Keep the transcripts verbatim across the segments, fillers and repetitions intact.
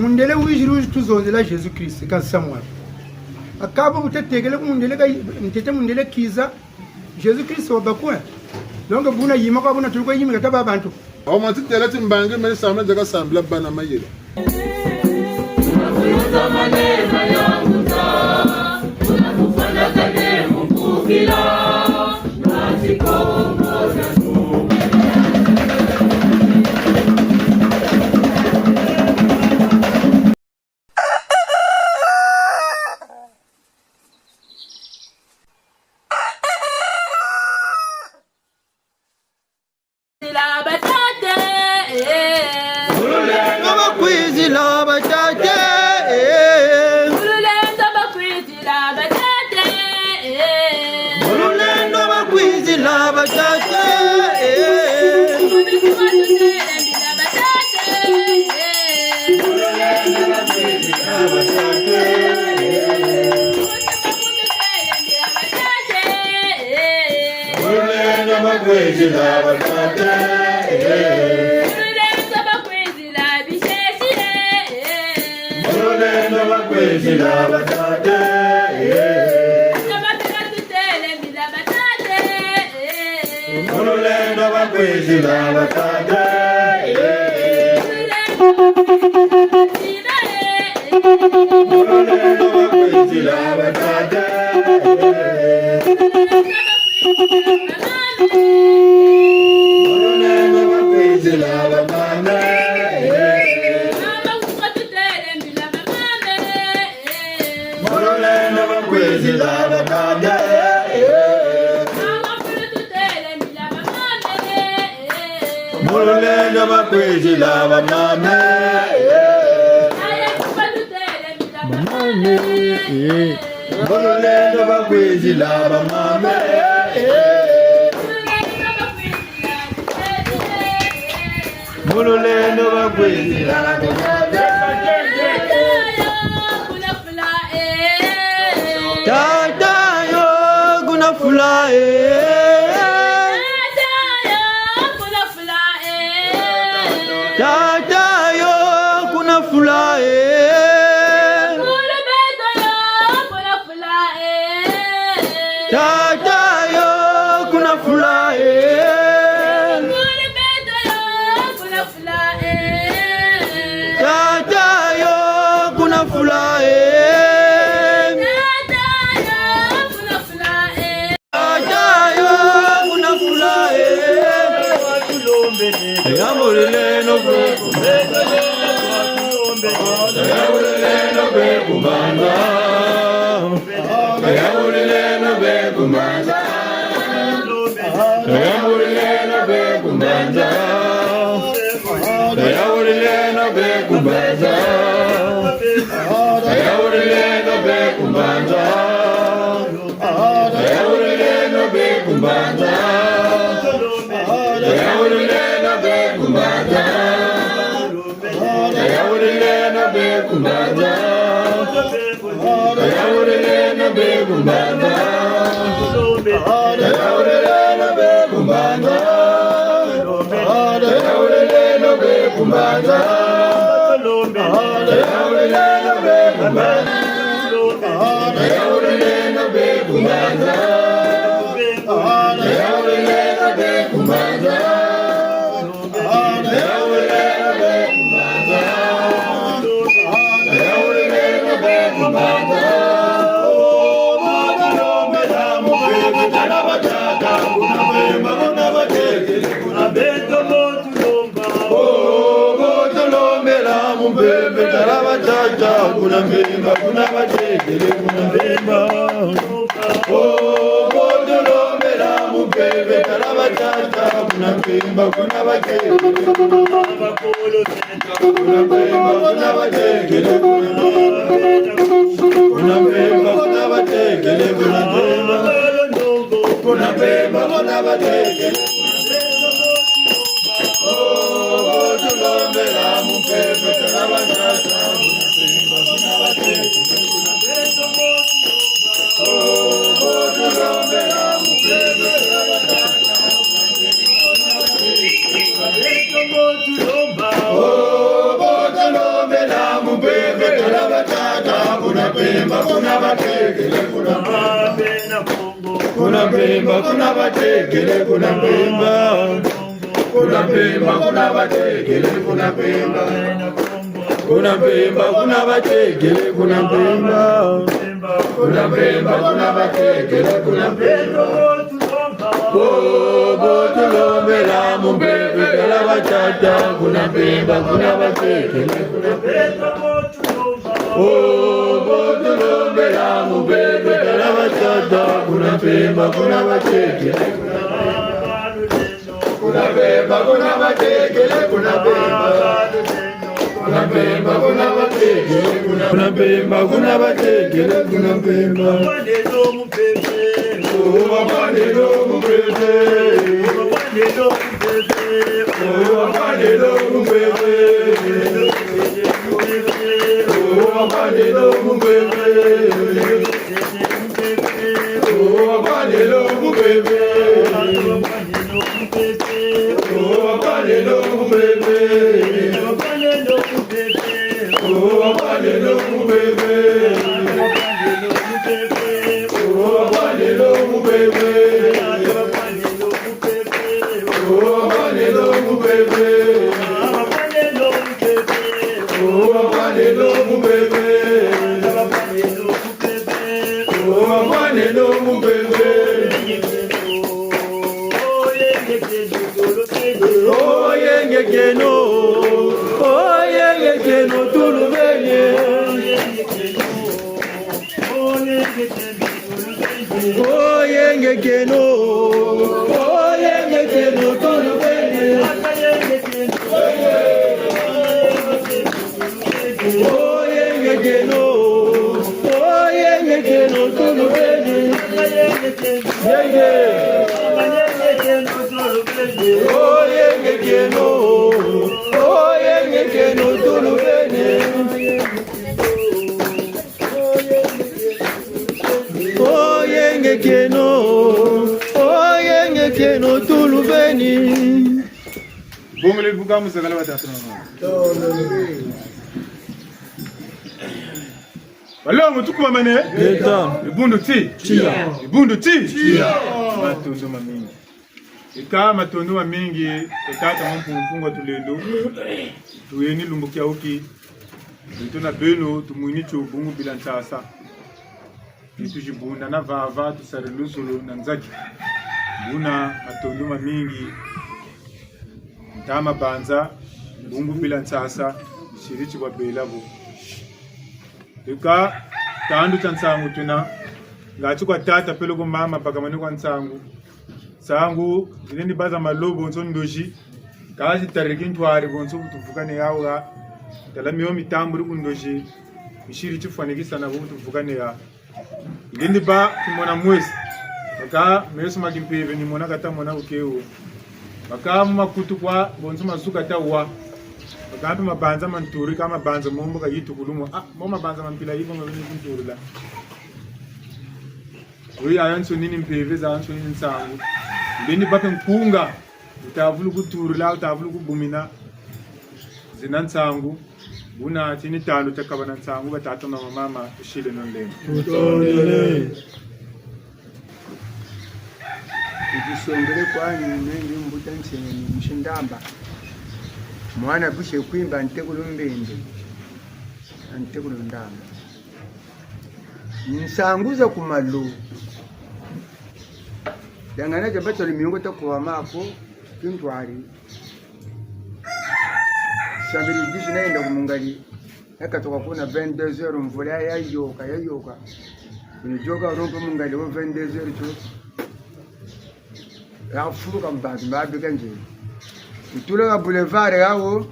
Mundele wiziri, wizi tuzonzela Jésus Christ, ka nsamu wa. Akabo bu tatekele ku mundele ka, ntete mundele kiza, Jésus Christ wabakwe. Donc, buna yima kwa buna tuluka yimi kata ba bantu. Awa mwa titela timbangi mene sambila nzaka sambila bana mayela. Mu lulendo bakwizila batate, eh. Mu lulendo bakwizila batate, eh. Mu lulendo bakwizila batate, eh. Mu lulendo bakwizila batate, eh. Mu lulendo bakwizila batate, eh. Mu lulendo bakwizila batate, eh. Mu lulendo bakwizila batate, eh. Mu lulendo bakwizila bamama, eh. Mu lulendo bakwizila batata, eh. Mu lulendo bakwizila bamama, eh. Bamama, eh. Mu lulendo bakwizila bamama, eh. Mu lulendo bakwizila. Tata yo kuna fula, eh. Tata yo kuna fula, eh. Tata yo kuna fula, eh. Tata yo kuna fula, eh. Tata yo kuna fula, eh. Yambulileno be, yambulileno be ku mbanza. Yambulileno be ku mbanza. Yambulileno be ku mbanza. Yambulileno be ku mbanza. Yambulileno be ku mbanza. Yambulileno be ku mbanza. Yambulileno be ku mbanza. Yambulileno be ku mbanza. Yambulileno be ku mbanza. Yambulileno be ku mbanza. Yambulileno be ku mbanza. Yambulileno be ku mbanza. Yambulileno be ku mbanza. Yambulileno be ku mbanza. Kuna Mpemba, kuna Mpemba, kuna Mpemba. Oh, bo tulombela mu Mpemba, tala batata, kuna Mpemba, kuna batekele, kuna bakolo, kuna Mpemba, kuna batekele, kuna Mpemba, kuna batekele, kuna Mpemba, kuna Mpemba, kuna batekele. Oh, bo tulombela mu Mpemba, tala batata, kuna Mpemba, kuna batekele, kuna Mpemba. Kuna Mpemba, kuna batekele, kuna Mpemba. Kuna Mpemba, kuna batekele, kuna Mpemba. Kuna Mpemba, kuna batekele, kuna Mpemba. Kuna Mpemba, kuna batekele, kuna Mpemba. Oh, bo tulombela mu mpeve, tala batata, kuna Mpemba, kuna batekele, kuna Mpemba. Oh, bo tulombela mu mpeve, tala batata, kuna Mpemba, kuna batekele, kuna Mpemba. Kuna Mpemba, kuna batekele, kuna Mpemba. Kuna Mpemba, kuna batekele, kuna Mpemba, kuna batekele, kuna Mpemba. Oh, wa bandelo mu mpeve. Oh, wa bandelo mu mpeve. Oh, wa bandelo mu mpeve. Oh, wa bandelo mu mpeve. Oh, yenge kieno, oh, yenge kieno, tulubeni. Oh, yenge kieno, oh, yenge kieno, tulubeni. Oh, yenge kieno, oh, yenge kieno, tulubeni. Yenge. Oh, yenge kieno, oh, yenge kieno, tulubeni. Oh, yenge kieno, oh, yenge kieno, tulubeni. Bongele buka musakala wa tata na mama. Balongo, tukuwamane. Ngeta. Dibundu ti. Tiya. Dibundu ti. Tiya. Matondo mamingi. Eka matondo mamingi, e tata Mampungu Mpungu wa Tulendo. Tuyeni lumbu kiawuki. Beto na beno, tumwini tio bungu bila nsasa. Ni tuzibundana vava, tusari luzolo na nzaki. Buna matondo mamingi. Ntama banza, bungu bila nsasa, siri ti bwa bela bo. Eka, tandu tia nsangu twena, ngati kwa tata peleko mama bakamane kwa nsangu. Nsangu, zilendi bâ za malo bonso ndozi, ka zitariri kintwari bonso bu tuvukane yawu ha. Tala mio mitamburi ku ndozi, misiri tifwanikisa na bu tuvukane ya. Ngendi bâ kimona mwesi. Baka meso ma kimpeve ni mona kata mona bukewo. Baka mu makutu kwa bonso mazu kata wa. Baka mpe mabanza ma nturi ka mabanza mo mbo ka yitukulu mo. Ah, mo mabanza ma mpila yi bo ma beni kunturila. Oyo yayansoni ni mpeve, zayansoni ni nsangu. Ngendi bâ mpe nkunga. Wutavulu kuturila, wutavulu kubumina. Zina nsangu, buna tini tandu tia kabana nsangu, batata na bamama, tusileno nlemvo. Tutondele. Itusongele kwani, nenge mbuta Nsengeni Musi Ndamba. Mwana buse kwimba ntekulu Mbembe. Ntekulu Ndamba. Nsangu za ku malo. Diangana dia bata lumingu ta kuwama ko, kintwari. Samedi dix nayenda ku Mungali. Nakatuka kuna vingt-deux heures, mvula yayoka, yayoka. Bino yoka rompe Mungali wo vingt-deux heures tio. Yafuluka mu bantu, mbabika nzila. Ntula ha boulevard yawu,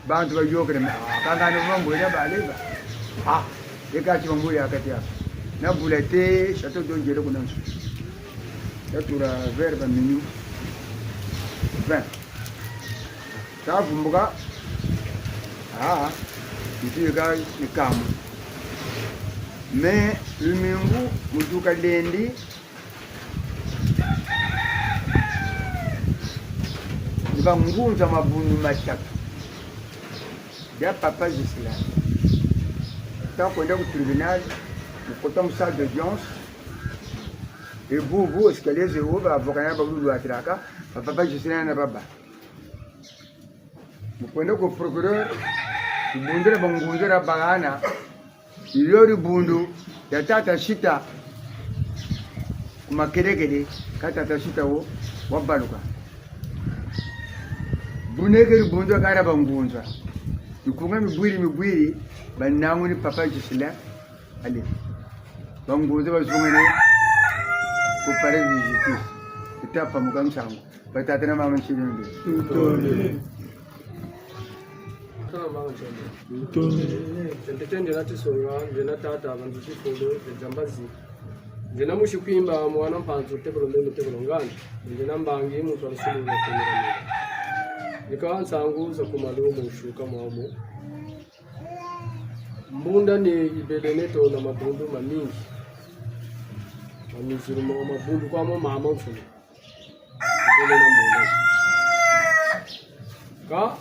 bantu bayôkele, ah, kangana bambo ya baleba. Ah, yeka ti bambo ya kati ya. Nabula te, château d'eau nzele kuna nsu. Natula vers ba minuit vingt. Tavumbuka, ah, ntu yeka ni kamu. Mais, lumingu, mu duka lendi, ni bangunza mabundu matatu. Dia papa Gisela. Ta kwenda ku tribunal, Mu kota mu salle d'audience. E bubu, escalier ze wo, ba avocat na ba lulwatiraka, ba papa Ghislain na baba. Mu kwenda ku procureur, dibundu dia bangunza dia bahana, ni dio dibundu dia tata Sita ku Makelekele, kâ tata Sita wo wabaluka. Buna ke dibundu dia kara bangunza. Mikunga mibwiri mibwiri, banangu ni papa Ghislain, allez. Bangunza bazungane ku palais de justice. Ku ta pamuka nsangu. Batata na bamama, nsilulu. Tutondele. Tutondele. Ntete ndiena tisonga, ndiena tata, banzuzi fulu, ndiena mbazi. Ndiena musi Kwimba, mwana Mpanzu, tekolo mbembe, tekolo nganda. Ndiena mbangi, muntu wa nsulu, wa kumira mina. Nika nsangu za ku malu mu nsuka mwamu. Mbundani yibele neto na mabundu mamingi. Ma musulman, mabundu kwa mo mama mfunu. Yibele na mbundani. Kâ,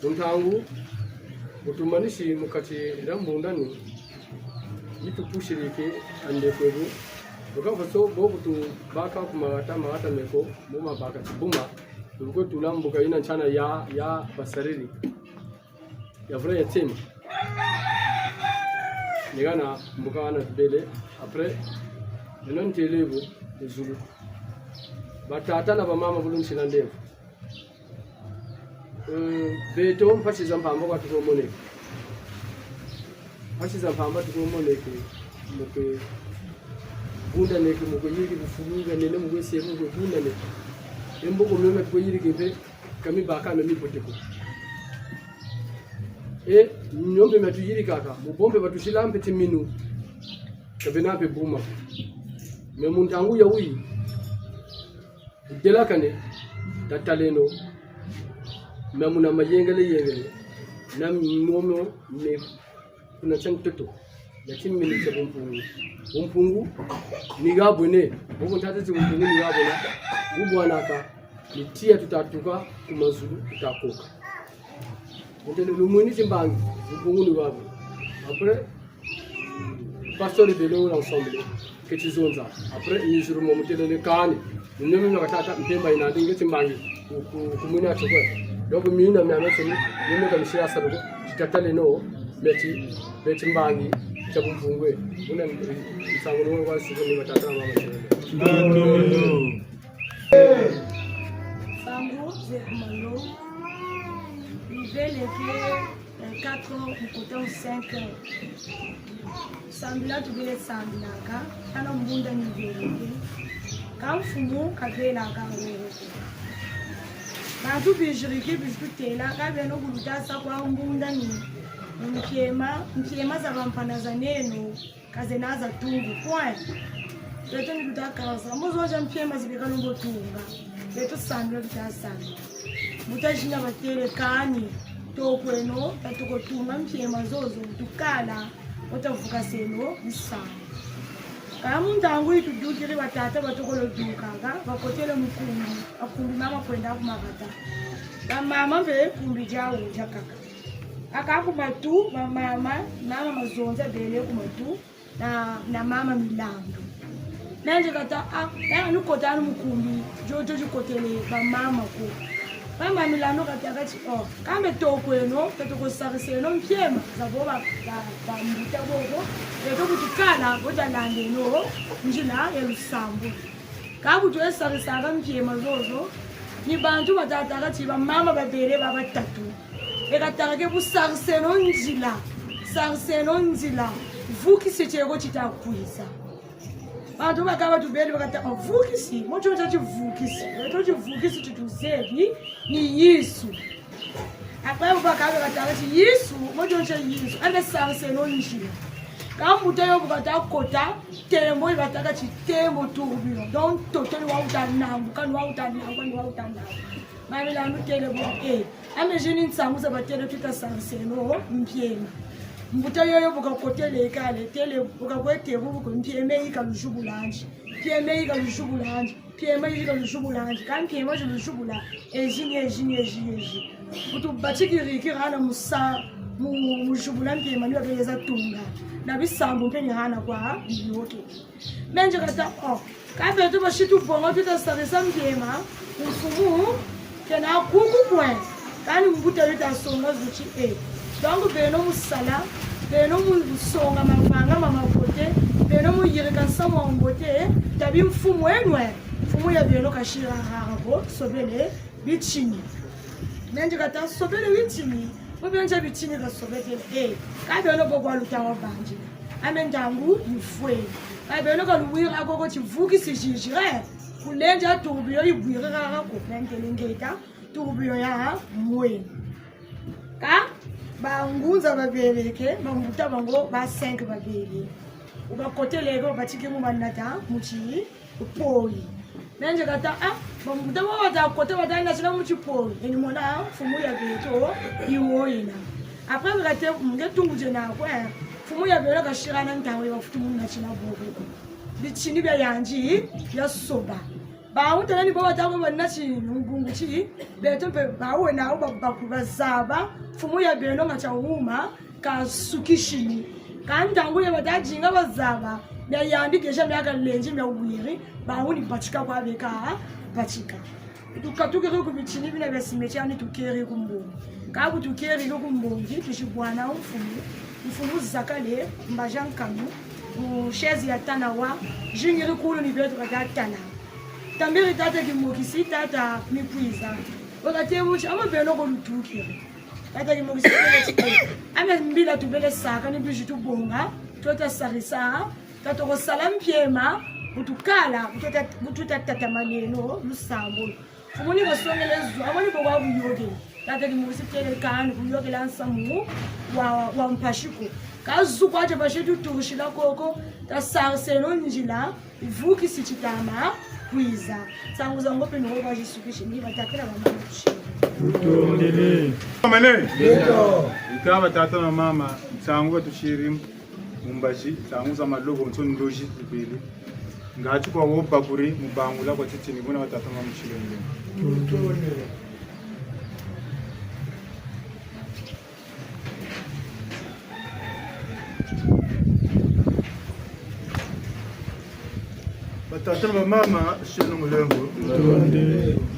mu ntangu, bu tumanisi mu kati dia mbundani, yi tupusiriki ande kwebu. Bu ka faso, bo bu tubaka ku mahata, mahata meko, bo mabaka tibuma. Bu kwe tula mbuka yina ntiana ya, ya basariri. Ya vula ya tsema. Ni hana mbuka hana tubele. Après, beno ntele bu, e zulu. Batata na bamama bulu ntsina ndemvo. Eh, beto mpasi za mpamba kwa tuko moneke. Mpasi za mpamba tuko moneke. Mu kwe bundaneke, mu kwe yiriki bufulu bia nene, mu kwe sebu, mu kwe bundaneke. E mboko mio mia tuko yiriki mpe, ka mibaka mia mibote ko. E, mio mpe mia tuyirikaka, mu bo mpe batusila mpe timinu. Ka bena mpe buma. Mais mu ntangu ya wuyi, delakane, tataleno, mia muna mayengele yengele, na miomo me kuna tia ntoto, ya timinu tia bumpungu. Bumpungu, ni ha bwene, bubu ntata ti bumpungu ni ha bwene, bubwanaka, ni tiya tutatuka ku mazulu tutakoka. Ntele lumwini timbangi, bumpungu ni ha bwene. Après, pasteur de l'eau l'ensemble, ke tizonza. Après, musulman mutelele kani. Ni mio mia katata, mpemba yina ndi nge timbangi. Ku, ku, ku mwina tio kwe. Donc, mina mia mia soni, ni mio ka misila saluko, titataleno, beti, beti mbangi, tia bumpungu. Muna, nsangu no kwa suko ni batata na bamama. Nsangu ze ku malu. Yibele ke, eh, quatre heures, mu kota mu cinq heures. Sambila tubele sambilaka, kana mbundani yibele ke. Ka mfumu kabelaka ngolo ko. Bantu biziriki bizi tutêla, ka beno kuluta sa kwa mbundani. Mpiema, mpiema za bampana za neno. Ka zena za tungu, point. Beto ni tuta kaza. Mu zonza mpiema zi beka lembo tunga. Beto sambila tuta sambila. Mu ta zina batêle kani. Tokweno, ta toko tunga mpiema zozo, tukala, wo ta vukaseno, bisamu. Ka mu ntangu yi tudukiri batata batokolo duka, ka, bakotele mu kumbi, bakumbi mama kwenda ku mahata. Bamama mpe kumbi diawu diakaka. Kaka ku matu, bamama, mama Mazonza bele ku matu, na, na mama Milandu. Nandi kata, ah, yanga nukota anu mu kumbi, dio dio dikotele bamama ko. Mama Milandu kata kati, oh, kambe tokweno, ka toko sariseno mpiema, za bo ba, ba, bambuta bobo, beto bu tukala, bo ta landeno nzila ya lusambulu. Ka bu twe sarisaka mpiema zozo, ni bantu batâka ti bamama babele ba batatu. E katâka ke bu sariseno nzila, sariseno nzila, vukisi tieko tita kwiza. Bantu bakaka batubele bakatâka vukisi, mu tio tia ti vukisi. Beto ti vukisi ti tuzebi ni Yezu. Après, bu bakaka batâka ti Yezu, mu tio tia Yezu, ande sariseno nzila. Ka mbuta yo bu kata kota, tembo yi batâka ti tembo tourbillon. Donc, ntoto ni wa wuta nambuka, ni wa wuta nambuka, ni wa wuta nambuka. Mamela nutêle bo, eh. Ame zini nsangu za batêle tuta sariseno mpiema. Mbuta yoyo bu kakotele kale, têle bu kakwete bu, bu ko mpiema yi ka luzubu landi. Mpiema yi ka luzubu landi. Mpiema yi ka luzubu landi. Ka mpiema zi luzubu la, ezi ni ezi ni ezi ni ezi. Bu tubatikiri kiri hana mu sa, Mu, mu zibula mpiema ni babeleza tunga. Na bisambu mpe ni hana kwa biyoke. Me nze kata, oh, ka beto basi tubonga tuta sarisa mpiema, mfumu, kena kuku kwe. Kani mbuta yuta songa zuti, eh. Donc, beno mu sala, beno mu songa mavanga ma mabote, beno mu yirika nsamu wa mbote, tabi mfumu eno, eh. Mfumu ya beno kasiri haha ko, sobele bitini. Me nze kata sobele bitini, mu beno nze bitini kasobele, eh. Ka beno bo kwa luta wa banzi. Ah me ntangu yifwe. Ka beno ka luwira ko ko ti vukisi zizi, eh. Kulenza tourbillon yibwiri haha ko, me ntele ngeta, tourbillon ya mwe. Ka bangunza babeleke, bambuta bango ba cinq babele. Wubakoteleke, wubatiki mu banata, mu ti poyi. Me nze kata, ah, bambuta bo bata kota bata natina mu ti poyi. Eni mona, mfumu ya beto, yiwo yina. Après, kate, nge tungu zena kwe, mfumu ya beto kasiri na ntangu ya bafutu mu natina bobo. Bitini bia yandi, bia soba. Bawu tala ni bo bata ko banati ngungu ti, beto mpe bawu wena wu ba, ba, bazaba, mfumu ya beno nga tia wuma, kasukisini. Ka ntangu ya bata dinga bazaba, mia yandi déjà mia kalenzi mia wiri, bawu ni batika kwa beka, batika. Tukatukiri ku bitini bina bia cimetière ni tukeri ku mbongi. Ka bu tukeri ku mbongi, tusi bwana mfumu, mfumu zakale, mbazi a nkanu, mu chaise ya tana wa, zingiri kulu ni beto kata tala. Tambiri tata Kimokisi, tata Mikwiza. Wakate mu ti, ama beno ko lutukiri. Tata Kimokisi, tata Kimokisi. Ama mbila tubele saka, ni bizi tubonga, tuta sarisa, tata ko sala mpiema, bu tukala, bu tuta, bu tuta tatamaneno, lusambulu. Mfumu ni kasongele zo, ama ni bo kwa buyokele. Tata Kimokisi tele kani, buyokela nsamu wa, wa mpasi ko. Ka zu kwa tia basi tutusila koko, tasariseno nzila, vukisi titama kwiza. Nsangu za ngo mpe ni wo bazitukisi, ni batata na bamama tusiri. Tutondele. Mama ne? Yeto. Ika batata na mama, nsangu batusiri. Mu mbazi, nsangu za malobo, nso ndozi zibele. Ngati kwa wo bakuri, mu bangula kwa titini, buna batata ma musilenge. Batata na bamama, sieno mulemvo.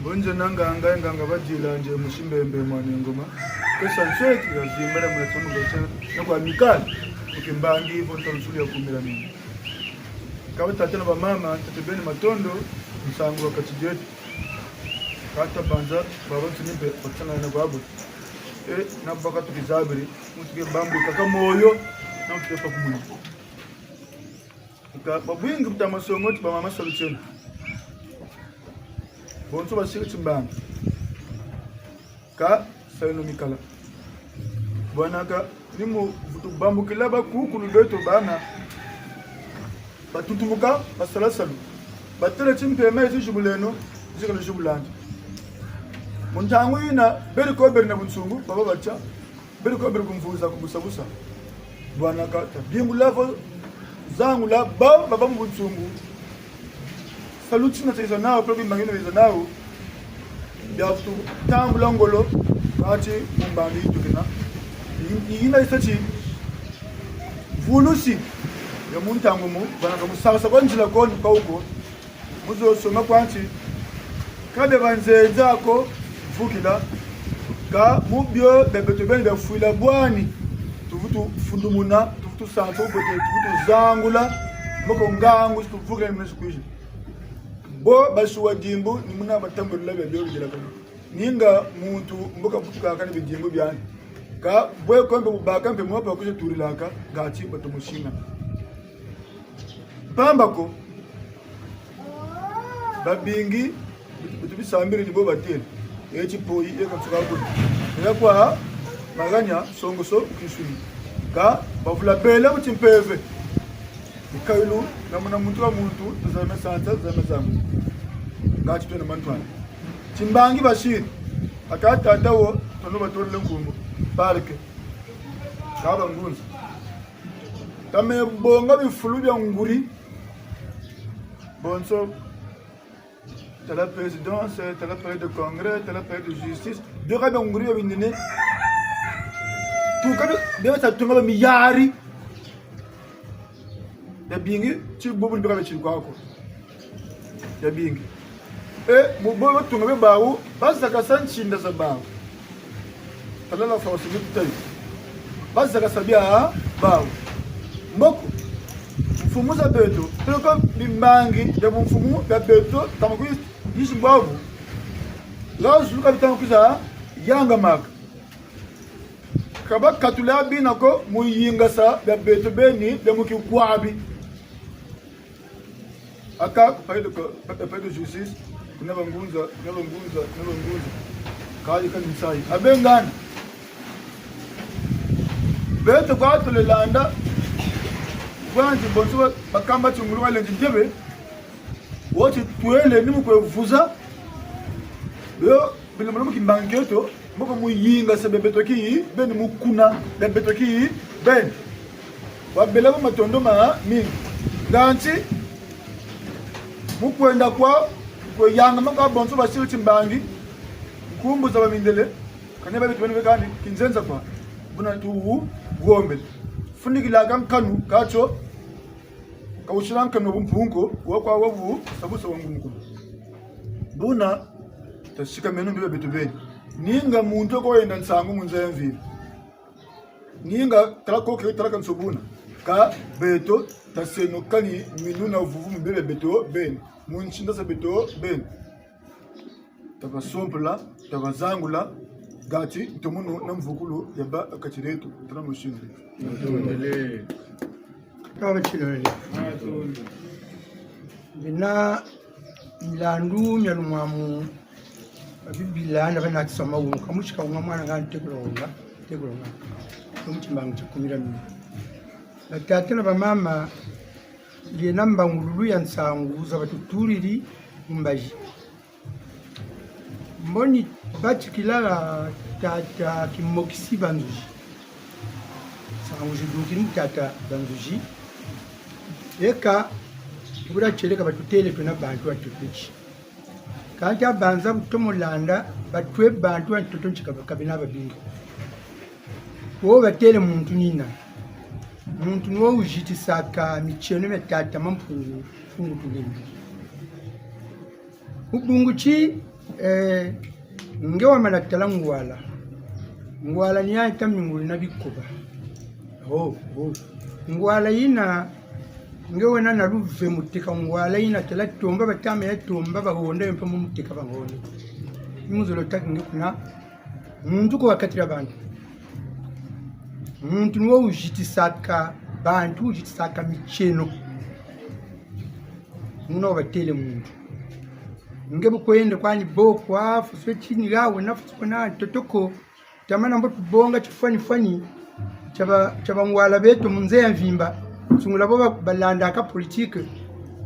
Bonze na nganga, nganga badila nze musi mbembe mwana ngoma. Kesa nsweki ya zimbala mwana tsono gose, na kwa mikali, mu kimbangi, vo ntalusulu ya kumila mimi. Ka batata na bamama, tata beni matondo, nsangu wa kati dieto. Kata banza, baba nsini mpe, batsangana na babo. E, na baka tukizabiri, mutuke bambu kaka moyo, na mutuke pa kumuni. Ka babwingi buta masongo ti bamama salu tieno. Bonso basiri timbangi. Ka saleno mikala. Bwanaka ni mu vutu bambukila bakukulu beto bana. Batuntumuka, basala salu. Batele ti mpema ezi zibuleno, zikala zibulandi. Mu ntangu yina, beri ko beri na bunsungu, baba batia. Beri ko beri ku mvuza ku busa busa. Bwanaka, tabingula vo zangula, baba baba mu bunsungu. Salu tina tiza nawu, pelo bimbangi bina biza nawu. Bia vutu tambula ngolo, kati mu mbangi yitukina. Yi-, yina yisa ti, vulusi, ya mu ntangu mu, bwanaka mu sasa kwa nzila ko ni kwa wuko. Mu zo soma kwa nti, ka bia banzenza ko, vukila, ka mu bio bia beto beni bia fwila bwani, tuvutu fundumuna, tuvutu sansa bubote, tuvutu zangula, moko ngangu, tuvukila ni mesu kwizi. Bo basuwa dimbu, ni muna batambulila bia bio bidilakana. Ninga muntu mbo kavutukaka ni bidimbu biandi. Ka bwe ko mpe bubaka mpe mwa pa kwizi tulilaka, ngati batomo sina. Mpamba ko, babingi, bitu bisambiri ni bo batele. Eti poyi, eka nsuka kuni. Ela kwa, maganya, songoso, kisuni. Ka, bavula bela mu timpeve. Mikayulu, na muna muntu wa muntu, zame sansa, zame zangu. Ngati twena mantwana. Timbangi basiri. Aka tata wo, tono batolele nkumbu. Parke. Ka bangunza. Tame bonga bifulu bia nguri. Bonso, tala présidence, tala palais de congrès, tala palais de justice. Bioka bia nguri bia binene. Tuka bia, bia sa tunga ba miyari. Biabingi, ti bubu ni bika bia tiri kwaku. Biabingi. E, mu bo batunga bia bawu, bazakasa ntinda za bawu. Tala la force ni tutayi. Bazakasa bia bawu. Mboko. Mfumu za beto, peleko bimbangi bia bumfumu bia beto, tama kwizi bwabu. Lazulu ka bitama kwiza yangamaka. Ka bakatula bina ko mu yingasa bia beto beni bia mu kikwabi. Aka ku palais de, palais de justice, kuna bangunza, kuna bangunza, kuna bangunza. Kadi kani nsayi. Abe ngana. Beto kwa tule landa. Kwa nti bonso ba, bakamba ti ngulu wa lendi ntebe. Wo ti twele ni mu kwe vuza. Yo, bilumbu mu kimbangi kieto, mboko mu yingasa bia beto ki beni, mu kuna bia beto ki beni. Wabela bo matondo mamingi. Nganzi, mu kwenda kwa, kwe yangama kwa bonso basiri timbangi, nkumbu za bamindele, kani ba beto beni be kani, kinzenza kwa, buna tuwu, wombele. Funikila ka nkanu, katio, ka wusila nkanu wa bumpungu, wa kwa wabu, sabusa wa ngumukulu. Buna, tasikameno mbi bia beto beni. Ninga muntu ko yenda nsangu mu nza ya mvimba. Ninga tala ko ke tala kanso buna. Ka beto, tasenukani minu na vuvu mu mbi bia beto beni. Mu ntinda za beto beni. Tabasompola, tabazangula, ngati ntomono na mvukulu ya ba kati dieto, tala musindi. Tala musindi. Bina milandu mia lumwamu, ba Bibila na bana tisama wunu, kamushika wunga mwana nga ntekolo wunga, ntekolo wunga. Mu timbangi tia kumira mina. Batata na bamama, ndiena mbangululu ya nsangu za batutuliri mu mbazi. Mboni batikila tata Kimokisi Banzuzi. Nsangu zidukiri mu tata Banzuzi. Eka, tubula tieleka batutele twena bantu ba ntoto nti. Kansi tabanza bu tomo landa, batwe bantu ba ntoto nti ka bena babingi. Wo batele muntu nina. Muntu ni wo wuzitisaka mitieno mia tata Mampungu, Mpungu Tulendo. Mu bungu ti, eh, nge wamana tala ngwala. Ngwala ni ya yita mingulu na bikoba. Oh, oh. Ngwala yina, nge wena na luve mu teka ngwala yina, tala tomba batama ya tomba, bahonda yo mpe mu teka bahonda. Ni mu zolo taki nge kuna, muntu ko wa kati dia bantu. Muntu ni wo wuzitisaka bantu, wuzitisaka mitieno. Muna wo batele muntu. Nge bu kwenda kwani boko, ah, fuswe tini gawe, na fuswe na ntoto ko. Tamana mbo tubonga tifwani-fwani tia ba, tia bangwala beto mu nza ya mvimba. Sungula bo ba, balandaka politique,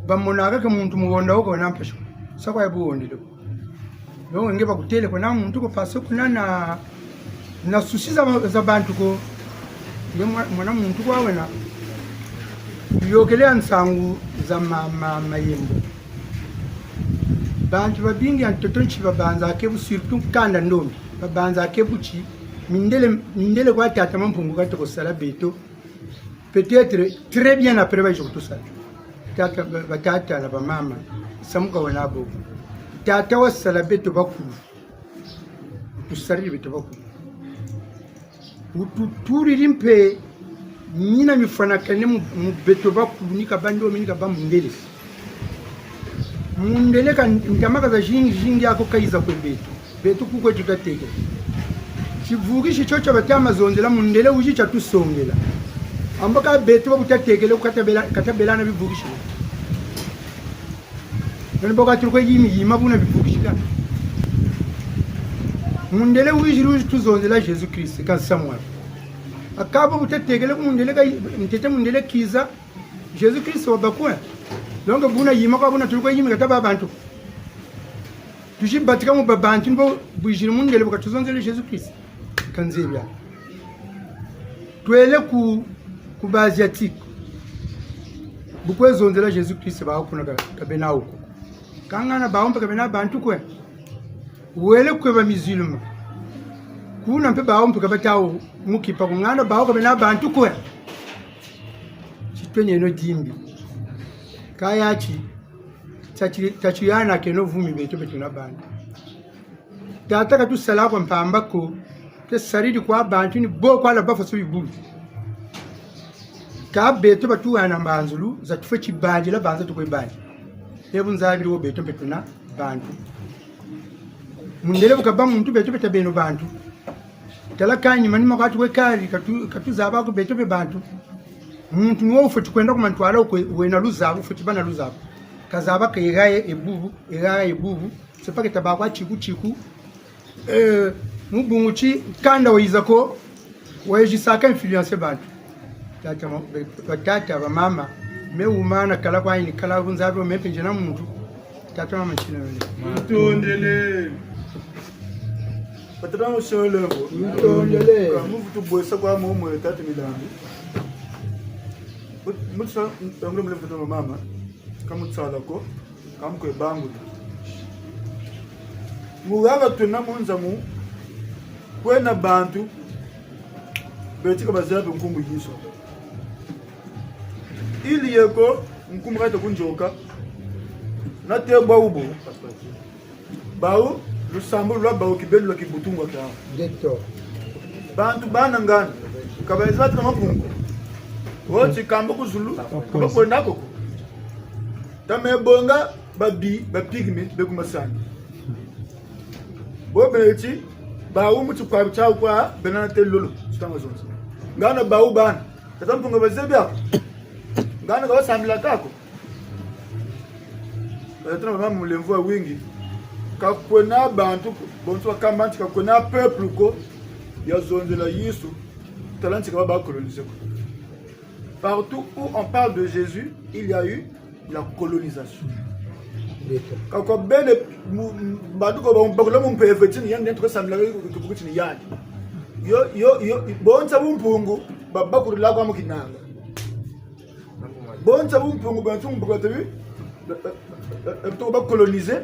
bamonaka ke muntu mu honda wo ko na mpasi. Sa kwa ya bu hondele ko. Donc, nge bakutele ko na muntu ko, parce que kuna na, na souci za, za bantu ko. Nge mwa-, mwana muntu kwa wena. Yokele ya nsangu za ma, ma, mayembo. Bantu babingi ya ntoto nti babanzaka bu, surtout kanda ndombi. Babanzaka bu ti, mindele, mindele kwa tata Mampungu katoko sala beto. Peut-être, très bien après, bayizi kutusala. Tata, ba, batata na bamama, samuka wena bo. Tata wasala beto bakulu. Tusaliri beto bakulu. Wututuliri mpe mina mifwanakane mu, mu beto bakulu, ni kaba ndombi, ni kaba mundele. Mundele ka ntama ka zazingi zingi ako kayiza kwe beto. Beto ku kwe tutatekele. Tivukisi tio tia batama zonzela mundele wizi tia tusongela. Ambo ka beto ba kutatekele ku katabela, katabela na bivukisi. Nani bo ka tuli kwe yimi, yima buna bivukisi ka. Mundele wizi, wizi tuzonzela Jésus Christ, ka nsamu wako. Aka bo kutatekele ku mundele ka, ntete mundele kiza, Jésus Christ wabâ kwe. Donc, buna yima kwa buna tuli kwe yimi kata bâ bantu. Tuzi batika mu bâ bantu ni bo bwiziri mundele bu katuzonzele Jésus Christ. Ka nzebi a. Twele ku, ku ba Asiatique. Bu kwe zonzela Jésus Christ ba kuna ka, ka bena wo ko. Kangana bawu mpe ka bena bantu kwe. Wele kwe ba musulman. Kuna mpe bawu mpe ka bata wo mu kipa ko, ngana bawu ka bena bantu kwe. Ti tweneno dimbi. Kaya ti, tati, tati yana keno vumi beto beto na bantu. Tata ka tusala kwa mpamba ko, te saridi kwa bantu ni bo kwa la bafa so bibulu. Ka beto batuhana mbanzulu, za tufweti bandila banza tukwe bandi. E bu nzabiri wo beto mpe tuna bantu. Mundele bu kabâ muntu beto mpe ta beno bantu. Tala kani manima kwa tukwe kari, ka tu-, ka tuzaba ko beto mpe bantu. Muntu ni wo wufweti kwenda ku mantwala wukwe, wena luzabu, wufweti bâ na luzabu. Kazaba ka e ha ye e bubu, e ha ye e bubu. C'est pas que tabâ kwa tiku tiku. Eh, mu bungu ti kanda wayiza ko, wayizisaka influencer bantu. Tata ma-, ba-, batata, bamama, me wumana kala kwa yini kala bu nzabiri wo me mpe nzena muntu. Tata mama ntina yole. Ntondele. Batata mama ntina yole mbo. Ntondele. Ka mu vutu bwesa kwa mo mwe tata Milambi. Mut-, mutsa, ntondele mule batata mama. Ka mutsala ko. Ka mu kwe bangula. Mu haha twena mu nza mu, kwena bantu, beti ka bazebi nkumbu Yezu. Ili ye ko, nkumbu kata ku nzoka, na te bwawu bo. Bawu, lusambulu lwa bawu kibeni lwa kibutungwa kia. Ndeto. Bantu bana ngana, ka bayizi bati na mabungu. Wo ti kamba ku zulu, ka bakwenda ko ko. Tame bonga babi, ba pygmée, be ku masani. Bo beti, bawu mu tikwabi tiawu kwa, bena na te lolo, titanga zonza. Ngana bawu bana, tata Mpungu bazebi ako. Ngana ka basambila ka ko. Batata na bamama, mulemvo wa wingi. Ka kwena bantu, bonso bakamba ti ka kwena peuple ko, ya zonzela Yezu, tala nti ka ba, ba coloniser ko. Partout où on parle de Jésus, il y a eu la colonisation. Ka kwa bele, mu-, mu-, bantu ko ba, bakula mu mpeve ti ni yandi, yandi tukwe sambila ko, ko, ko, ko ti ni yandi. Yo, yo, yo, bonso bumpungu, ba, bakulila kwa mu kinanga. Bonso bumpungu bwa nsungu bukwa tabi, eh, eh, eh, eh, toko ba coloniser,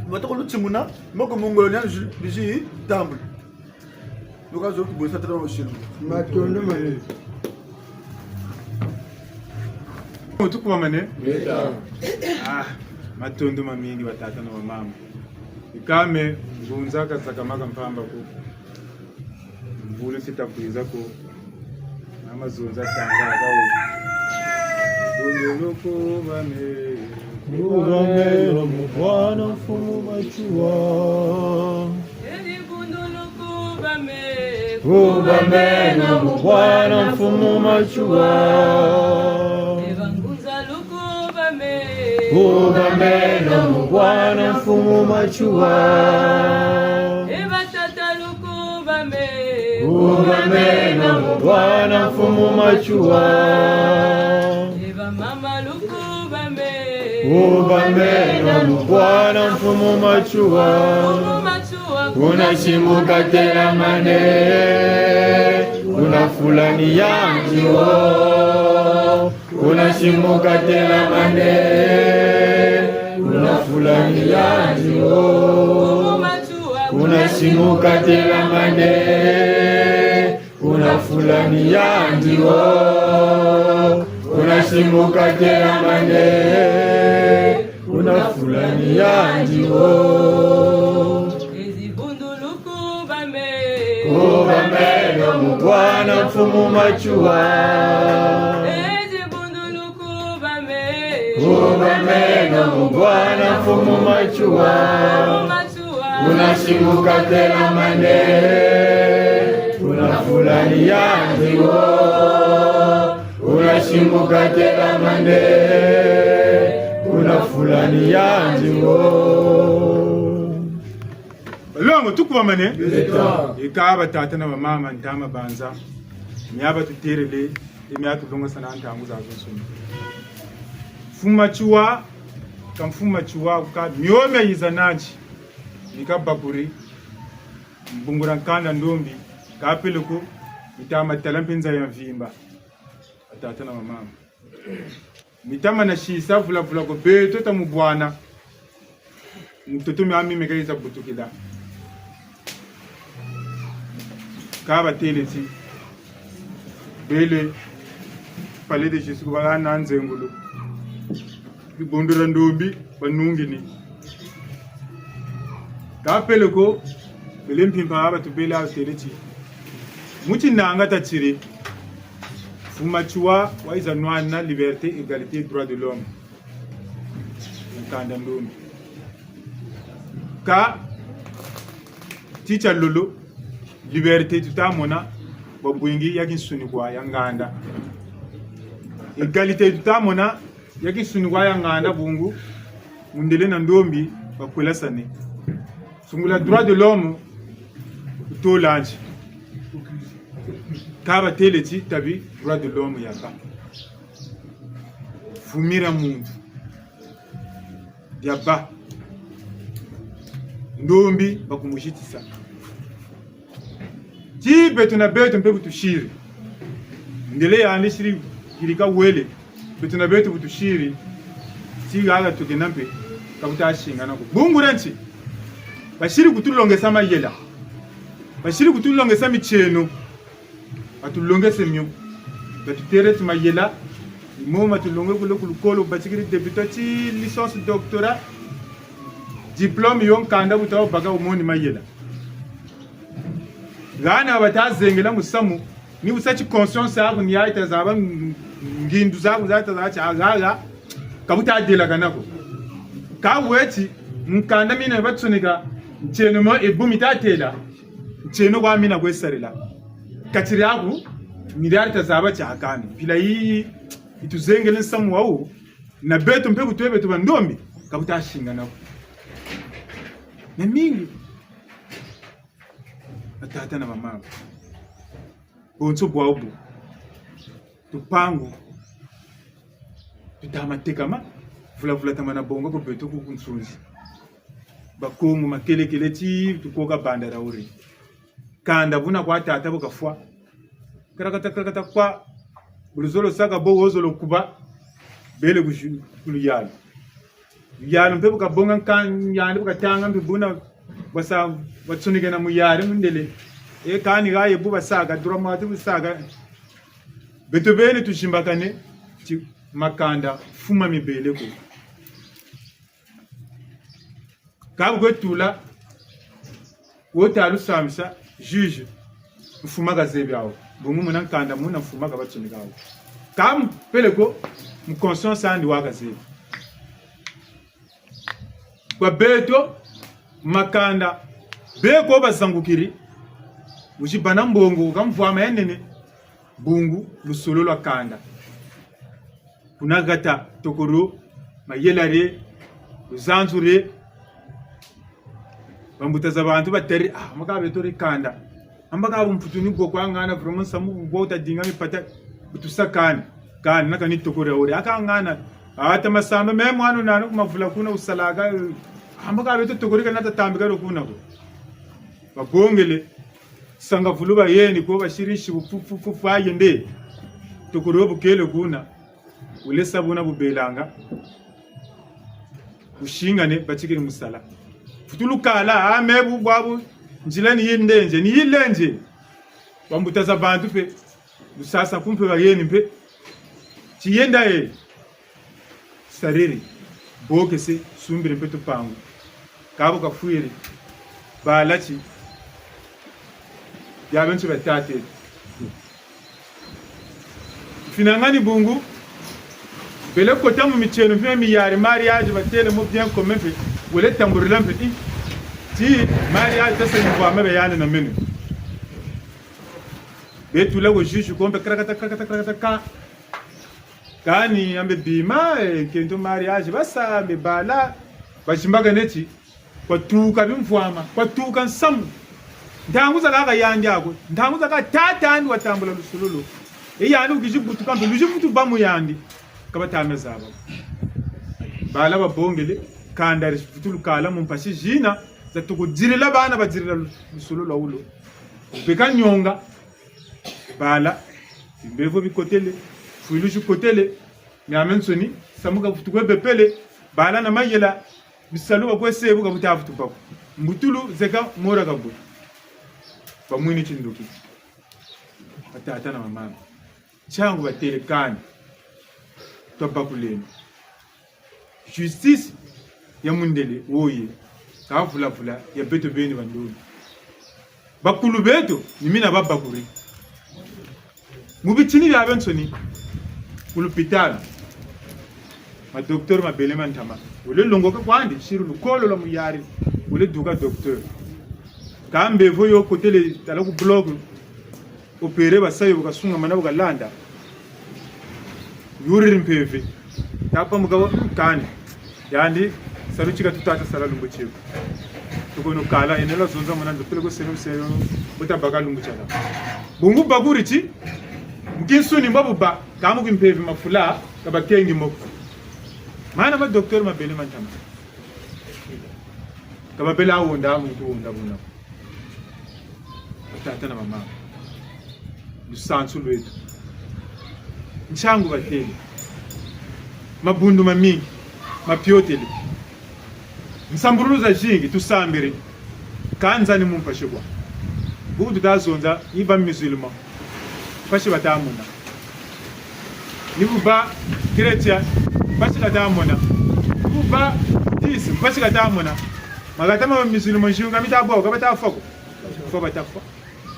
batoko lutimuna, moko mongolo nya nzu, bizi tambula. Luka zo kubwesa tata wa shilo. Matondo manene. Tukubamane? Ngeta. Ah, matondo mamingi batata na bamama. Ikame, ngunza ka sakamaka mpamba ko. Mvula si ta kwiza ko, na mazonza tanga gawo. Bundulu kubame. Kubame, mu bwana mfumu Matsoua. Ezi bundulu kubame. Kubame, no mu bwana mfumu Matsoua. Eba ngunza lukubame. Kubame, no mu bwana mfumu Matsoua. Eba tata lukubame. Kubame, no mu bwana mfumu Matsoua. Eba mama lukubame. Kubame, no mu bwana mfumu Matsoua. Mfumu Matsoua. Kuna simuka telamane. Kuna fula ni yandi wo. Kuna simuka telamane, kuna fula ni yandi wo. Kuna simuka telamane, kuna fula ni yandi wo. Kuna simuka telamane, kuna fula ni yandi wo. Ezi bundulu kubame. Kubame, no mu bwana mfumu Matsoua. Ezi bundulu kubame. Kubame, no mu bwana mfumu Matsoua. Mfumu Matsoua. Kuna simuka telamane. Kuna fula ni yandi wo. Kuna simuka telamane. Kuna fula ni yandi wo. Balongo, tukubamane. Ngeta. Eka batata na bamama, ntama banza, mia batuterele, e mia tulongosana ntangu zazonsono. Mfumu Matsoua, ka mfumu Matsoua, ka mio mia yiza nandi, ni ka bakuri, mbungula nkanda ndombi, ka peleko, mitama tala mpe nza ya mvimba. Batata na bamama. Mitama na sisa vula vula ko beto ta mu bwana. Ntoto miami meka yiza butukila. Ka batêle ti, bele Palais de Justice ku bahana nzengolo. Dibundu dia ndombi banungini. Ka peleko, bele mpimpa ha batubele ha batêle ti, mu tinanga tatiri, Mfumu Matsoua wayiza nwana liberté, égalité, droit de l'homme. Nkanda ndombi. Ka ti tia lolo, liberté tuta mona, bwa bwingi ya kinsunikwa ya nganda. Égalité tuta mona, ya kinsunikwa ya nganda bungu, mundele na ndombi bakwelasane. Sungula droit de l'homme, utola nti. Ka batêle ti tabi droit de l'homme ya bâ. Vumira muntu. Dia bâ. Ndombi bakumuzitisa. Ti beto na beto mpe bu tusiri. Ndele yandi siri yirika wele. Beto na beto bu tusiri. Ti haha tukena mpe, ka buta singana ko. Bungu dia nti? Basiri kutulongesa mayela. Basiri kutulongesa mitieno. Batulongese mio. Batutêle ti mayela. Mo matulonge kule ku lukolo, batikiri débutant ti licence, doctorat. Diplôme yo nkanda buta wubaka, wumoni mayela. Hana bata zengela musamu, ni bu sa ti conscience yaku ni ya yita zaba, ngindu zaku za yita zaba ti haha, ka buta delakana ko. Ka weti, nkanda mina batsoneka, ntieno mo ebu mita têla, ntieno kwa mina kwe sarila. Kati diaku, ni dia yita zaba ti hakani. Mpila yi, yi tuzengele nsamu wawu, na beto mpe bu twe beto bandombi, ka buta singana ko. Na mingi. Batata na bamama. Bonso bwabu. Tupangu. Tuta ma tekama. Vula vula tamana bonga ko beto ku ku Nsundi. Bakongo makelekele ti tukoka banda dia wuri. Kanda buna kwa tata bu kafwa. Karakata, karakata kwa. Bu luzolo saka bo wozolo kuba. Bele ku ju-, ku luyalu. Luyalu mpe bu kabonga nka-, yandi bu katanga mpe buna basa, batsonekena mu yari mundele. E kani ha ye bu basaka, droit mwati bu saka. Beto beni tuzimbakane, ti makanda fuma mibele ko. Ka bu kwe tula, wo ta lusambisa, juge, mfumu kazebi awu. Bungu muna nkanda muna mfumu kabatsoneka awu. Ka mu peleko, mu conscience andi wa kazebi. Kwa beto, makanda, beko bazangukiri, wuzi bâ na mbongo, ka mvwama ya nene, bungu, lusolo lwa kanda. Kuna hata, tokoro, mayela re, luzanzu re, bambuta za bantu batari, ah, maka beto ri kanda. Amba ka bu mputu ni bwo kwa ngana, vraiment, samu bwo ta dinga mipata, bu tusakani. Kani, naka ni tokoro ya wuri. Aka ngana, ata masamba, me mwana nanu ku mavula kuna wusalaka, eh, amba ka beto tokoro ka nata tambika ro kuna ko. Babongele, sanga vulu bayeni ko, basiri nsi bu fu, fu, fu, fu, ayende. Tokoro bu kele kuna. Wulesa buna bubelanga. Busingane, batikiri mu sala. Futulu kala, a me bu bwabu, nzila ni yindenze, ni yilenze. Bambuta za bantu mpe, lusasa ku mpe bayeni mpe. Tiyenda ye. Sariri, bokese, sumbiri mpe tupangu. Ka bu kafwiri, bala ti, bia bionso batatele. Mfinangani bungu, bele kota mu mitieno mpe miyari mariage batele mu bien commun mpe, wele tamburila mpe, i, ti mariage tasa ni bwa mabe yandi na meno. Betula ko juge ko mpe krakata, krakata, krakata, ka. Kani ambe bima, eh, nkento mariage, basa ambe bala, bazimbakane ti, kwa tuka bimvwama, kwa tuka nsamu. Ntangu zakaka yandi ako, ntangu zakaka tata andi watambula lusololo. E yandi wukizi butuka mpe, luzi butu bâ mu yandi, ka bata me zaba. Bala babongele, kanda ri futulu kala mu mpasi zina, za toko dirila bana badirila lu-, lusololo lwa wulo. Beka nionga, bala, bimbevo bikotele, fwilu zikotele, miamiansoni, samu ka vutu kwe bepele, bala na mayela, bisalu bakwe sebu ka buta vutu bâ ko. Mbutulu zeka mora kabwe. Bamwini tindoki. Tata na mama, ntiangu batêle kani, twabakuleno. Justice ya mundele woye, ka vula-vula ya beto beni bandombe. Bakulu beto, ni mina babakuri. Mu bitini biabiansoni, ku lupitalu, ma docteur mabele ma ntama. Wele longoka kwandi, siri lukolo lwa muyari, wele duka docteur. Ka mbevo yo kotele tala ku bloc, opérer basayo, bu kasungamana, bu kalanda. Yuriri mpeve. Tapa mukaba kani. Yandi, salu ti ka tutata sala lumbu tio. Tukono kala, yena lwa zonza mona ndo peleko seno seno, bu tabaka lumbu tiana. Bungu bakuri ti, mu kinsuni mbo bu ba, ka mu kimpeve mafula, ka bakengi mo ko. Mana ma docteur mabele ma ntama. Ka babele honda, muntu honda buna. Batata na bamama. Lusansu lweto. Ntiangu batêle. Mabundu mamingi mapiotele. Nsambululu zazingi tusambiri. Ka nzani mu mpasi kwa. Bubu tuta zonza, ni ba musulman, mpasi bata mona. Ni bu ba chrétien, mpasi kata mona. Ni bu ba bouddhiste, mpasi kata mona. Makata ma ba musulman, nzunga mita bwa, ka bata fwa ko. Fwa bata fwa.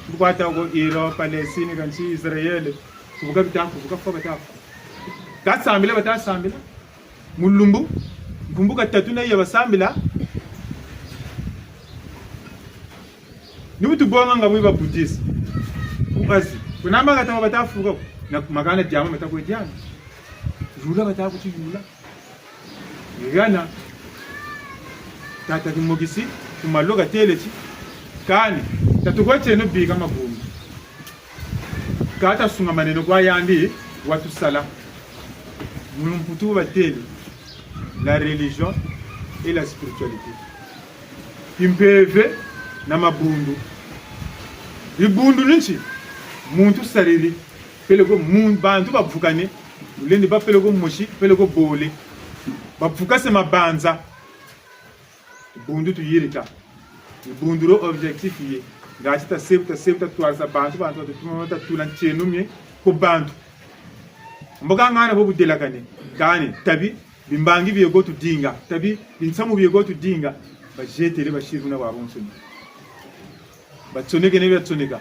Bu kwata ko Europe, Palestine, kansi Israël. Kubuka bita kubuka, fwa bata fwa. Ka sambila bata sambila. Mu lumbu, nkumbu ka tatu na iya basambila. Ni bu tubonga nga bwe ba bouddhiste. Ku Asie. Kuna makata ma bata fuka. Na makana diama mata kwe diama. Yula bata kuti yula. Ngana. Tata Kimokisi, ku malo katêle ti. Kani, tatu kwa tieno bika mabundu. Ka tasungamaneno kwa yandi, watusala. Mu lumputu batêle, la religion et la spiritualité. Kimpeve na mabundu. Dibundu ni nti? Muntu sariri, peleko mun-, bantu bavukane, ulendi ba peleko mosi, peleko bole. Bavukase mabanza. Bundu tuyirika. Bundu dio objectif ye. Ngati tasebu, tasebu, tatwarisa bantu, bantu, bantu, tuma, tatula ntienu mie ku bantu. Mbo ka ngana bo budelakane. Kani, tabi, bimbangi bieko tudinga. Tabi, binsamu bieko tudinga. Bazietele basiri buna bwabonsoni. Batsonekene biatsoneka.